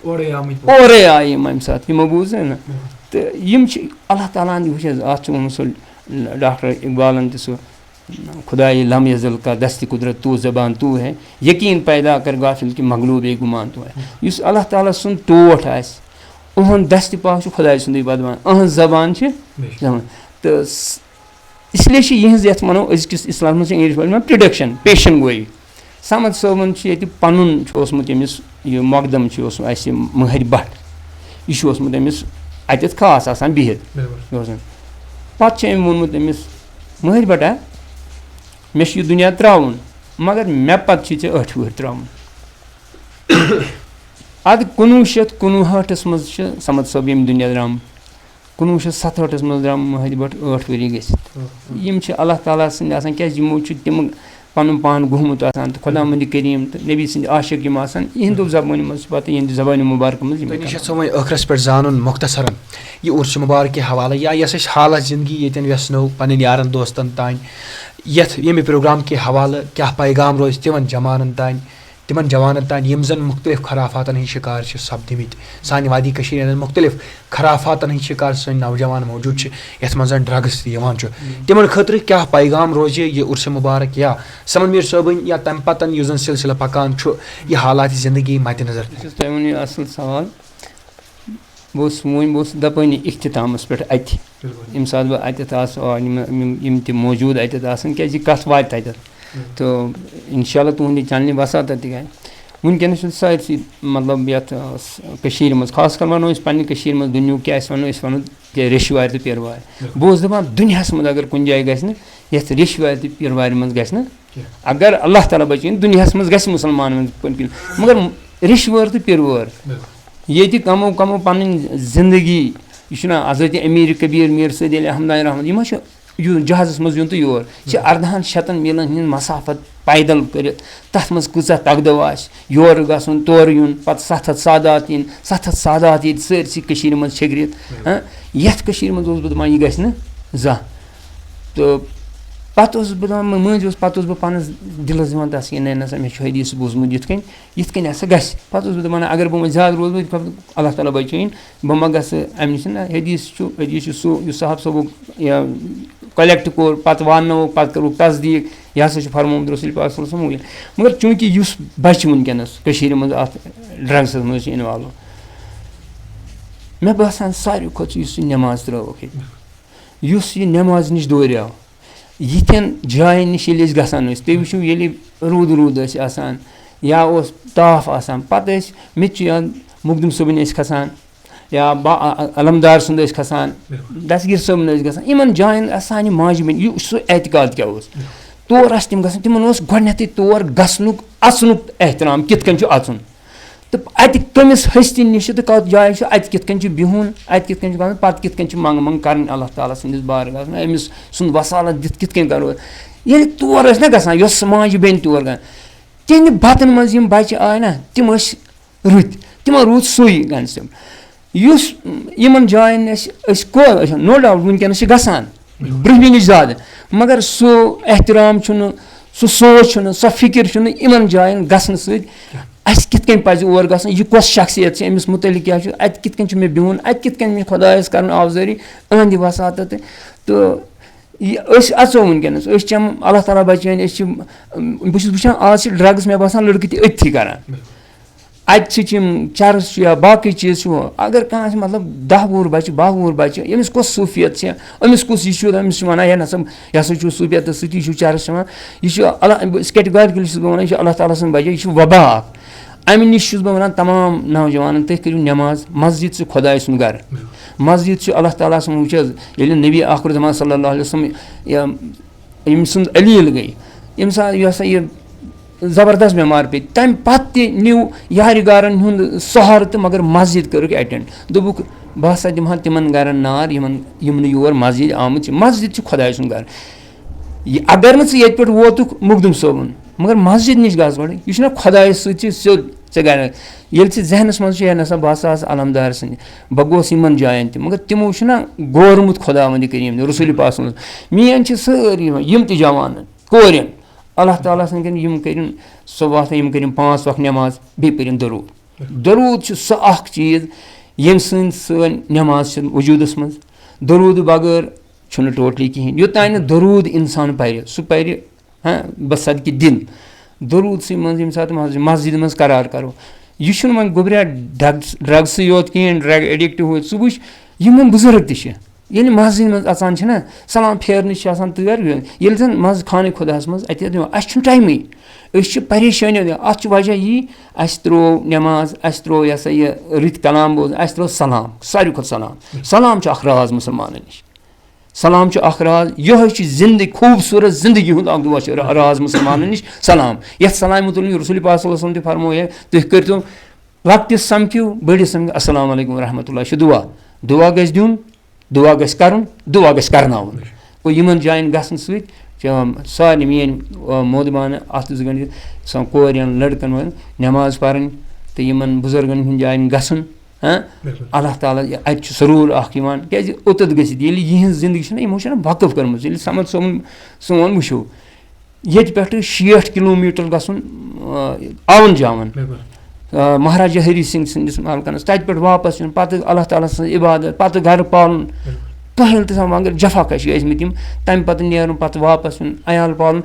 اورَے آمٕتۍ پٲٹھۍ۔ اورَے آیہِ یِم اَمہِ ساتہٕ، یِمو بوٗز نہ۔ بِلکُل۔ تہٕ یِم چھِ اللہ تعالیٰ ہَن، وٕچھ حظ، اَتھ چھُ ووٚنمُت سُہ ڈاکٹر اقبالَن تہِ سُہ، "خدائی لم یزل کا دست قدرت تو زبان تو ہے، یقین پیدا کر غافل کہ مغلوب گمان تو ہے۔" یُس اللہ تعالیٰ سُنٛد ٹوٹھ آسہِ، اُہُنٛد دستِ پاک چھُ خداے سُنٛدُے بدوان، اُہٕنٛز زبان چھِ بے شک۔ زبان۔ تہٕ س-، اس لیے چھِ یِہٕنٛز، یَتھ وَنو أزکِس اِسلامَس منٛز چھِ انگلش پٲٹھۍ وَنان prediction، پیشن گویی۔ صمد صٲبُن چھُ ییٚتہِ پَنُن چھُ اوسمُت أمِس، یہِ مۄقدم چھُ اوسمُت اَسہِ مٲہِر بٹ، یہِ چھُ اوسمُت أمِس اَتٮ۪تھ خاص آسان بِہِتھ۔ بِلکُل۔ یہِ اوس أمِس۔ پَتہٕ چھُ أمۍ ووٚنمُت أمِس، "مٲہِر بٹا، مےٚ چھُ یہِ دُنیا ترٛاوُن، مگر مےٚ پَتہٕ چھُے ژےٚ ٲٹھِ وٕہٕرۍ ترٛاوُن۔" اَدٕ کُنوُہ شیٚتھ کُنوُہٲٹھَس منٛز چھُ صمد صٲب ییٚمہِ دُنیا درٛامُت۔ کُنوُہ شیٚتھ ستہٲٹھَس منٛز درٛاو مٲہِر بٹ ٲٹھ ؤری گٔژھِتھ۔ یِم چھِ اللہ تعالیٰ سٕنٛدۍ آسان، کیٛازِ یِمو چھُ تِم پَنُن پان گوٚمُت آسان تہٕ خۄداوندِ کریٖم تہٕ نبی سٕنٛدۍ عاشق یِم آسان، یِہِنٛدیو زبٲنۍ منٛز چھِ پَتہٕ یِہِنٛدِ زبٲنہِ مُبارکہٕ منٛز یِم تۄہہِ نِش کَران۔ یَژھو وۄنۍ ٲخرَس پٮ۪ٹھ زانُن مۄختصرن یہِ عرس مُبارک کہِ حوالہٕ، یا یۄس اَسہِ حالات زندگی ییٚتٮ۪ن وٮ۪ژھنٲو پنٕنۍ یارن دوستن تام، یَتھ ییٚمہِ پروگرام کہِ حوالہٕ کیٛاہ پیغام روزِ تِمن جوانن تام، تِمن جوانن تام یِم زن مُختٔلِف خرافاتن ہٕنٛدۍ شِکار چھِ سپدِمٕتۍ۔ سانہِ وادی کٔشیٖرِ ہٕنٛدٮ۪ن مُختٔلِف خرافاتن ہٕنٛدۍ شِکار سٲنۍ نوجوان موجوٗد چھِ، یَتھ منٛز زن drugs تہِ یِوان چھُ۔ تِمن خٲطرٕ کیٛاہ پیغام روزِ یہِ عرس مُبارک یا سمن میٖر صٲبٕنۍ یا تَمہِ پتن یُس زن سلسلہٕ پکان چھُ، یہِ حالات زندگی مدِ نظر تھٲوِتھ؟ یُس تۄہہِ ووٚنوُ یہِ اَصٕل سوال، بہٕ اوسُس وۄنۍ، بہٕ اوسُس دَپٲنی اختتامَس پٮ۪ٹھ اَتہِ، بِلکُل۔ ییٚمہِ ساتہٕ بہٕ اَتٮ۪تھ آسہٕ، آ، یِم، یِم، یِم تہِ موجوٗد اَتٮ۪تھ آسَن، کیٛازِ یہِ کَتھ واتہِ تَتٮ۪تھ۔ تہٕ اِنشاء اللہ تُہٕنٛدِ چَنلہِ وَسان تَتہِ تہِ گژھِ۔ وٕنکیٚنَس چھُ سٲرسٕے، مطلب، یَتھ، آ، س-، کٔشیٖرِ منٛز، خاص کر وَنو أسۍ پنٛنہِ کٔشیٖرِ منٛز، دُنیُک کیٛاہ أسۍ وَنو، أسۍ وَنو کہِ ریٚشوارِ تہٕ پیٖروارِ۔ بِلکُل۔ بہٕ اوسُس دَپان، دُنیاہَس منٛز اگر کُنہِ جایہِ گژھِ نہٕ، یَتھ ریٚشوارِ تہٕ پیٖروارِ منٛز گژھِ نہٕ۔ کینٛہہ۔ اگر اللہ تعالیٰ بچٲیِن، دُنیاہَس منٛز گژھِ مُسلمانَن ہٕنٛز پٔنۍ کِنۍ۔ مگر ریٚشوٲر تہٕ پیٖروٲر، بِلکُل۔ ییٚتہِ کمو کمو پنٕنۍ زندگی، یہِ چھُنہ حضرت امیر کبیر میر سید علی احمدانی رحمت، یہِ ما چھُ یہِ جہازس منٛز یُن تہٕ یور؟ یہِ چھِ اردہن شتن میلن ہٕنٛز مسافت پیدل کٔرِتھ، تتھ منٛز کۭژاہ تگدو آسہِ، یورٕ گژھُن، تورٕ یُن، پتہٕ ستھ ہتھ سادات یِن، ستھ ہتھ سادات ییٚتہِ سٲرسٕے کٔشیٖرِ منٛز چھٔکرِتھ۔ ہاں، یتھ کٔشیٖرِ منٛز اوسُس بہٕ دپان، یہِ گژھِ نہٕ زانٛہہ۔ تہٕ پتہٕ اوسُس بہٕ دپان، مٔنٛزۍ اوس، پتہٕ اوسُس بہٕ پانس دِلس دِوان تسکیٖن، نہ، نہ سا، مےٚ چھُ حدیث بوٗزمُت یِتھ کٔنۍ، یِتھ کٔنۍ ہسا گژھِ۔ پتہٕ اوسُس بہٕ دپان، اگر بہٕ وۄنۍ زیادٕ روزٕ، وۄنۍ دَپہٕ، اللہ تعالیٰ بچٲیِن، بہٕ ما گژھٕ اَمہِ نِش؟ نہ، حدیث چھُ، حدیث چھُ سُہ، یُس صحابہٕ صٲبُک یا کلیکٹ کوٚر، پتہٕ وَننووُکھ، پتہٕ کٔرٕکھ تصدیٖق، یہِ ہسا چھُ فرمومُت رسول پاک صلی اللہ علیہ وسلم۔ مگر چوٗنٛکہِ یُس بچہِ وٕنکیٚنَس کٔشیٖرِ منٛز اَتھ drugsس منٛز چھِ involve، مےٚ باسان ساروی کھۄتہٕ چھُ یُس یہِ نٮ۪ماز ترٛٲوٕکھ ییٚتہِ، یُس یہِ نٮ۪ماز نِش دوریو، یِتھٮ۪ن جاین نِش ییٚلہِ أسۍ گژھان ٲسۍ، تُہۍ وٕچھِو، ییٚلہِ روٗدٕ روٗدٕ ٲسۍ آسان یا اوس تاپھ آسان، پتہٕ ٲسۍ، مےٚ تہِ چھُ یاد، مخدوم صٲبٕنۍ ٲسۍ کھسان یا با-، ا-، ا-، علمدار سُنٛد ٲسۍ کھسان، بِلکُل۔ دستگیر صٲبُن ٲسۍ گژھان، یِمن جاین ٲس سانہِ ماجہِ بیٚنہِ، یہِ سُہ اعتقاد کیٛاہ اوس؟ تور ٲسۍ تِم گژھان، تِمن اوس گۄڈٕنٮ۪تھٕے تور گژھنُک، اژنُک احترام کِتھ کٔنۍ چھُ اژُن۔ تہٕ اَتہِ کٔمِس ہستی نِش چھُ تہٕ کَتھ جایہِ چھُ، اَتہِ کِتھ کٔنۍ چھُ بِہُن، اَتہِ کِتھ کٔنۍ چھُ کَرُن، پَتہٕ کِتھ کٔنۍ چھُ منٛگہٕ منٛگہٕ کَرٕنۍ اللہ تعالیٰ سٕنٛدِس بارگاہَس منٛز، أمِس سُنٛد وسالت دِتھ کِتھ کٔنۍ کَرو أسۍ۔ ییٚلہِ تور ٲسۍ نہ گژھان، یۄس سُہ ماجہِ بیٚنہِ تور گژھان، تِہِنٛدِ بَتَن منٛز یِم بَچہِ آے نہ، تِم ٲسۍ رٕتۍ، تِمَن روٗد سُے گنٛڈٕ سیُن۔ یُس یِمَن جایَن اَسہِ، أسۍ کو-، no doubt وٕنکیٚنَس چھِ گژھان، برٛونٛہمہِ نِش زیادٕ، مگر سُہ احترام چھُنہٕ، سُہ سونٛچ چھُنہٕ، سۄ فِکِر چھُنہٕ یِمَن جایَن گژھنہٕ سۭتۍ۔ اَسہِ کِتھ کٔنۍ پَزِ اور گژھُن؟ یہِ کۄس شخصیت چھِ؟ أمِس مُتعلِق کیٛاہ چھُ؟ اَتہِ کِتھ کٔنۍ چھُ مےٚ بِہُن؟ اَتہِ کِتھ کٔنۍ مےٚ خۄدایَس کَرُن آوزٲری؟ أہنٛدِ وساطت تہٕ، تہٕ یہِ أسۍ اَژو وٕنکیٚنَس، أسۍ چھِ یِم، اللہ تعالیٰ بَچٲیِن، أسۍ چھِ، بہٕ چھُس وٕچھان، آز چھِ drugs، مےٚ باسان، لٔڑکہٕ تہِ أتھی کَران۔ اَتہِ چھِ یِم چرس چھُ یا باقٕے چیٖز چھُ، اگر کانٛہہ آسہِ، مطلب، دَہ وُہُر بَچہِ، باہ وُہُر بَچہِ، أمِس کۄس صوٗفیت چھِ، أمِس کُس یہِ چھُ، أمِس چھِ وَنان، ہے نہ سا، یہِ ہسا چھُ صوٗفیتَس سۭتۍ، یہِ چھُ چرس چٮ۪وان، یہِ چھُ اللہ، أسۍ categorically چھُس بہٕ وَنان، یہِ چھُ اللہ تعالیٰ سٕنٛز وجہ، یہِ چھُ وبا اَکھ۔ اَمہِ نِش چھُس بہٕ وَنان تمام نوجوانَن، تُہۍ کٔرِو نٮ۪ماز، مسجد چھِ خۄداے سُنٛد گَرٕ، مسجد چھُ اللہ تعالیٰ سُنٛد، وٕچھ حظ، ییٚلہِ نبی آخر زمان صلی اللہ علیہ وسلم یا ییٚمہِ سٕنٛز علیٖل گٔے، ییٚمہِ ساتہٕ یہِ ہسا یہِ زبردست بٮ۪مار پیٚیہِ۔ تَمہِ پَتہٕ تہِ نیوٗ یارِ گارَن ہُنٛد سہارٕ تہٕ مگر مسجد کٔرٕکھ اٮ۪ٹٮ۪نٛڈ۔ دوٚپُکھ، "بہٕ ہسا دِمہٕ ہا تِمَن گَرَن نار، یِمَن، یِم نہٕ یور مسجد آمٕتۍ چھِ۔" مسجد چھِ خۄداے سُنٛد گَرٕ۔ یہِ، اگر نہٕ ژٕ ییٚتہِ پٮ۪ٹھ ووتُکھ مخدوٗم صٲبُن، مگر مسجد نِش گژھ گۄڈٕ۔ یہِ چھُنہ خۄدایَس سۭتۍ چھِ سیوٚد ژےٚ گَرِ۔ ییٚلہِ ژےٚ ذہنَس منٛز چھُ، "ہے نہ سا، بہٕ ہسا آس علمدار سٕنٛدِ، بہٕ گوس یِمَن جایَن تہِ۔" مگر تِمو چھُنہ گورمُت خۄداوندِ کریٖم، رسوٗلِ پاک سٕنٛز۔ میٛٲنۍ چھِ سٲری یِوان، یِم تہِ جوان، کورٮ۪ن۔ اللہ تعالیٰ سٕنٛدۍ کِنۍ یِم کٔرِن صُبحَس، یِم کٔرِن پانٛژھ وقت نٮ۪ماز، بیٚیہِ پٔرِن دروٗد۔ دروٗد چھُ سُہ اَکھ چیٖز، ییٚمہِ سۭتۍ سٲنۍ نٮ۪ماز چھِ وجوٗدَس منٛز۔ دروٗدٕ بغٲر چھُنہٕ ٹوٹلی کِہیٖنۍ۔ یوٚتام نہٕ دروٗد اِنسان پَرِ، سُہ پَرِ، ہاں، بہٕ صدقہِ دِل۔ دروٗدسٕے منٛز ییٚمہِ ساتہٕ مسجد، مسجدِ منٛز قرار کَرو، یہِ چھُنہٕ وۄنۍ گوٚبریا ڈرٛگٕس، ڈرٛگسٕے یوت کِہیٖنۍ، ڈرٛگ ایڈِکٹ ہُہ، ژٕ وٕچھ، یِم وۄنۍ بُزرگ تہِ چھِ۔ ییٚلہِ مسجدِ منٛز اژان چھِنہ، سلام پھیرنٕچ چھِ آسان تٲر، ییٚلہِ زن منٛز خانہ خۄداہس منٛز اَتہِ یِوان، اَسہِ چھُنہٕ ٹایمٕے۔ أسۍ چھِ پریشٲنی، اَتھ چھُ وجہ یی، اَسہِ ترٛوو نٮ۪ماز، اَسہِ ترٛوو یہِ ہسا یہِ رٕتۍ کلام بوزُن، اَسہِ ترٛوو سلام، ساروی کھۄتہٕ سلام۔ سلام چھُ اکھ راز مُسلمانن نِش۔ سلام چھُ اکھ راز، یِہوٚے چھُ زندگی، خوٗبصوٗرت زندگی ہُنٛد اکھ دُعا چھُ را-، راز مُسلمانن نِش سلام۔ یَتھ سلامہِ مُتعلِق رسول پاک صلی اللہ علیہ وسلم تہِ فرموو، تُہۍ کٔرۍتو لۄکٹِس سمکھِو، بٔڑِس سمکھِو، السلام علیکم ورحمۃ اللہ، یہِ چھُ دُعا۔ دُعا گژھِ دیُن، دُعا گژھِ کرُن، دُعا گژھِ کرناوُن۔ گوٚو یِمن جاین گژھنہٕ سۭتۍ چھِ، آم، سارنٕے میٲنۍ، آ، مودبانہٕ اَتھ زٕ گٲنٛٹہِ آسان کورٮ۪ن، لڑکن منٛز نٮ۪ماز پرٕنۍ تہٕ یِمن بُزرگن ہٕنٛدۍ جاین گژھُن۔ ہاں؟ بِلکُل۔ اللہ تعالیٰ، یہِ، اَتہِ چھُ سرور اکھ یِوان، کیازِ اوٚتَتھ گٔژھِتھ، ییٚلہِ یِہٕنٛز زندگی چھِنہ، یِمو چھِنہ وقف کٔرمٕژ، ییٚلہِ صمد صٲبُن سون وٕچھو، ییٚتہِ پٮ۪ٹھٕ شیٹھ کِلوٗ میٖٹر گژھُن، آ، آوُن جاوُن۔ بِلکُل۔ آ، مہاراجا ہری سنگھ سٕنٛدِس ملکَنَس، تَتہِ پٮ۪ٹھ واپس یُن، پَتہٕ اللہ تعالیٰ سٕنٛز عبادت، پَتہٕ گَرٕ پالُن۔ بِلکُل۔ کٔہٕل تہِ آسان، مگر جفا کش ٲسۍ مٕتۍ یِم، تَمہِ پَتہٕ نیرُن، پَتہٕ واپس یُن، عیال پالُن۔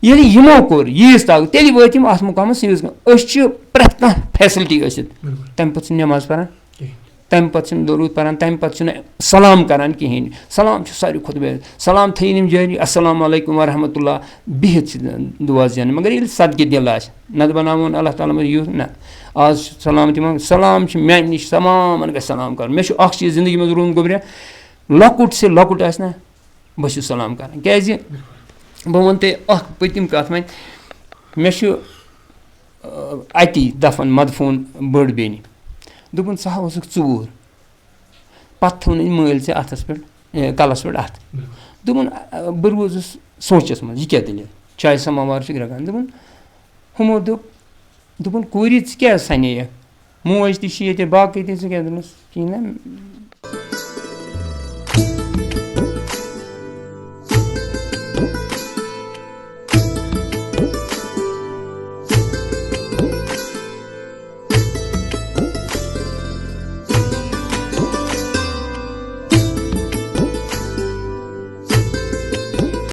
ییٚلہِ یِمو کوٚر، ییٖژ طاقت، تیٚلہِ وٲتۍ یِم اَتھ مُقامَس، ییٖژ کٲم۔ أسۍ چھِ پرٛٮ۪تھ کانٛہہ فیسلٹی ٲسِتھ، بِلکُل۔ تَمہِ پَتہٕ چھِ نٮ۪ماز پَران۔ کِہیٖنۍ۔ تَمہِ پَتہٕ چھِنہٕ دروٗد پَران، تَمہِ پَتہٕ چھِنہٕ سلام کَران کِہیٖنۍ۔ سلام چھُ ساروی کھۄتہٕ بہتر۔ سلام تھٲیِن یِم جٲری، السلام علیکم ورحمۃ اللہ، بِہِتھ چھِ دُعا زینٕنۍ۔ مگر ییٚلہِ صدقہٕ دِل آسہِ، نہ تہٕ بناوون اللہ تعالیٰ منٛز یُتھ، نہ۔ آز چھُ سلام تہِ منٛگ-، سلام چھُ میٛانہِ نِش تمامَن گژھِ سلام کَرُن۔ مےٚ چھُ اَکھ چیٖز زندگی منٛز روٗدمُت گوٚبریا، لۄکُٹ سے لۄکُٹ آسہِ نہ، بہٕ چھُس سلام کَران۔ کیٛازِ؟ بہٕ وَنہٕ تۄہہِ اَکھ پٔتِم کَتھ وۄنۍ۔ مےٚ چھُ، آ، اَتی دفن مدفوٗن بٔڑ بیٚنہِ۔ دوٚپُن، "ژٕ ہا اوسُکھ ژوٗر۔" پَتہٕ تھٲو نہٕ أمۍ مٲلۍ ژےٚ اَتھَس پٮ۪ٹھ، اے، کَلَس پٮ۪ٹھ اَتھ۔ بِلکُل۔ دوٚپُن، آ، بہٕ روٗزُس سونٛچَس منٛز، یہِ کیٛاہ دٔلیٖل؟ چایہِ سَماوار چھُ گرٛٮ۪کان۔ دوٚپُن، ہُمو دوٚپ، دوٚپُن، "کوٗری، ژٕ کیٛازِ سَنے یَکھ؟ موج تہِ چھِ ییٚتہِ، باقٕے تہِ، ژٕ کیٛازِ دوٚپنَس کِہیٖنۍ نہ؟"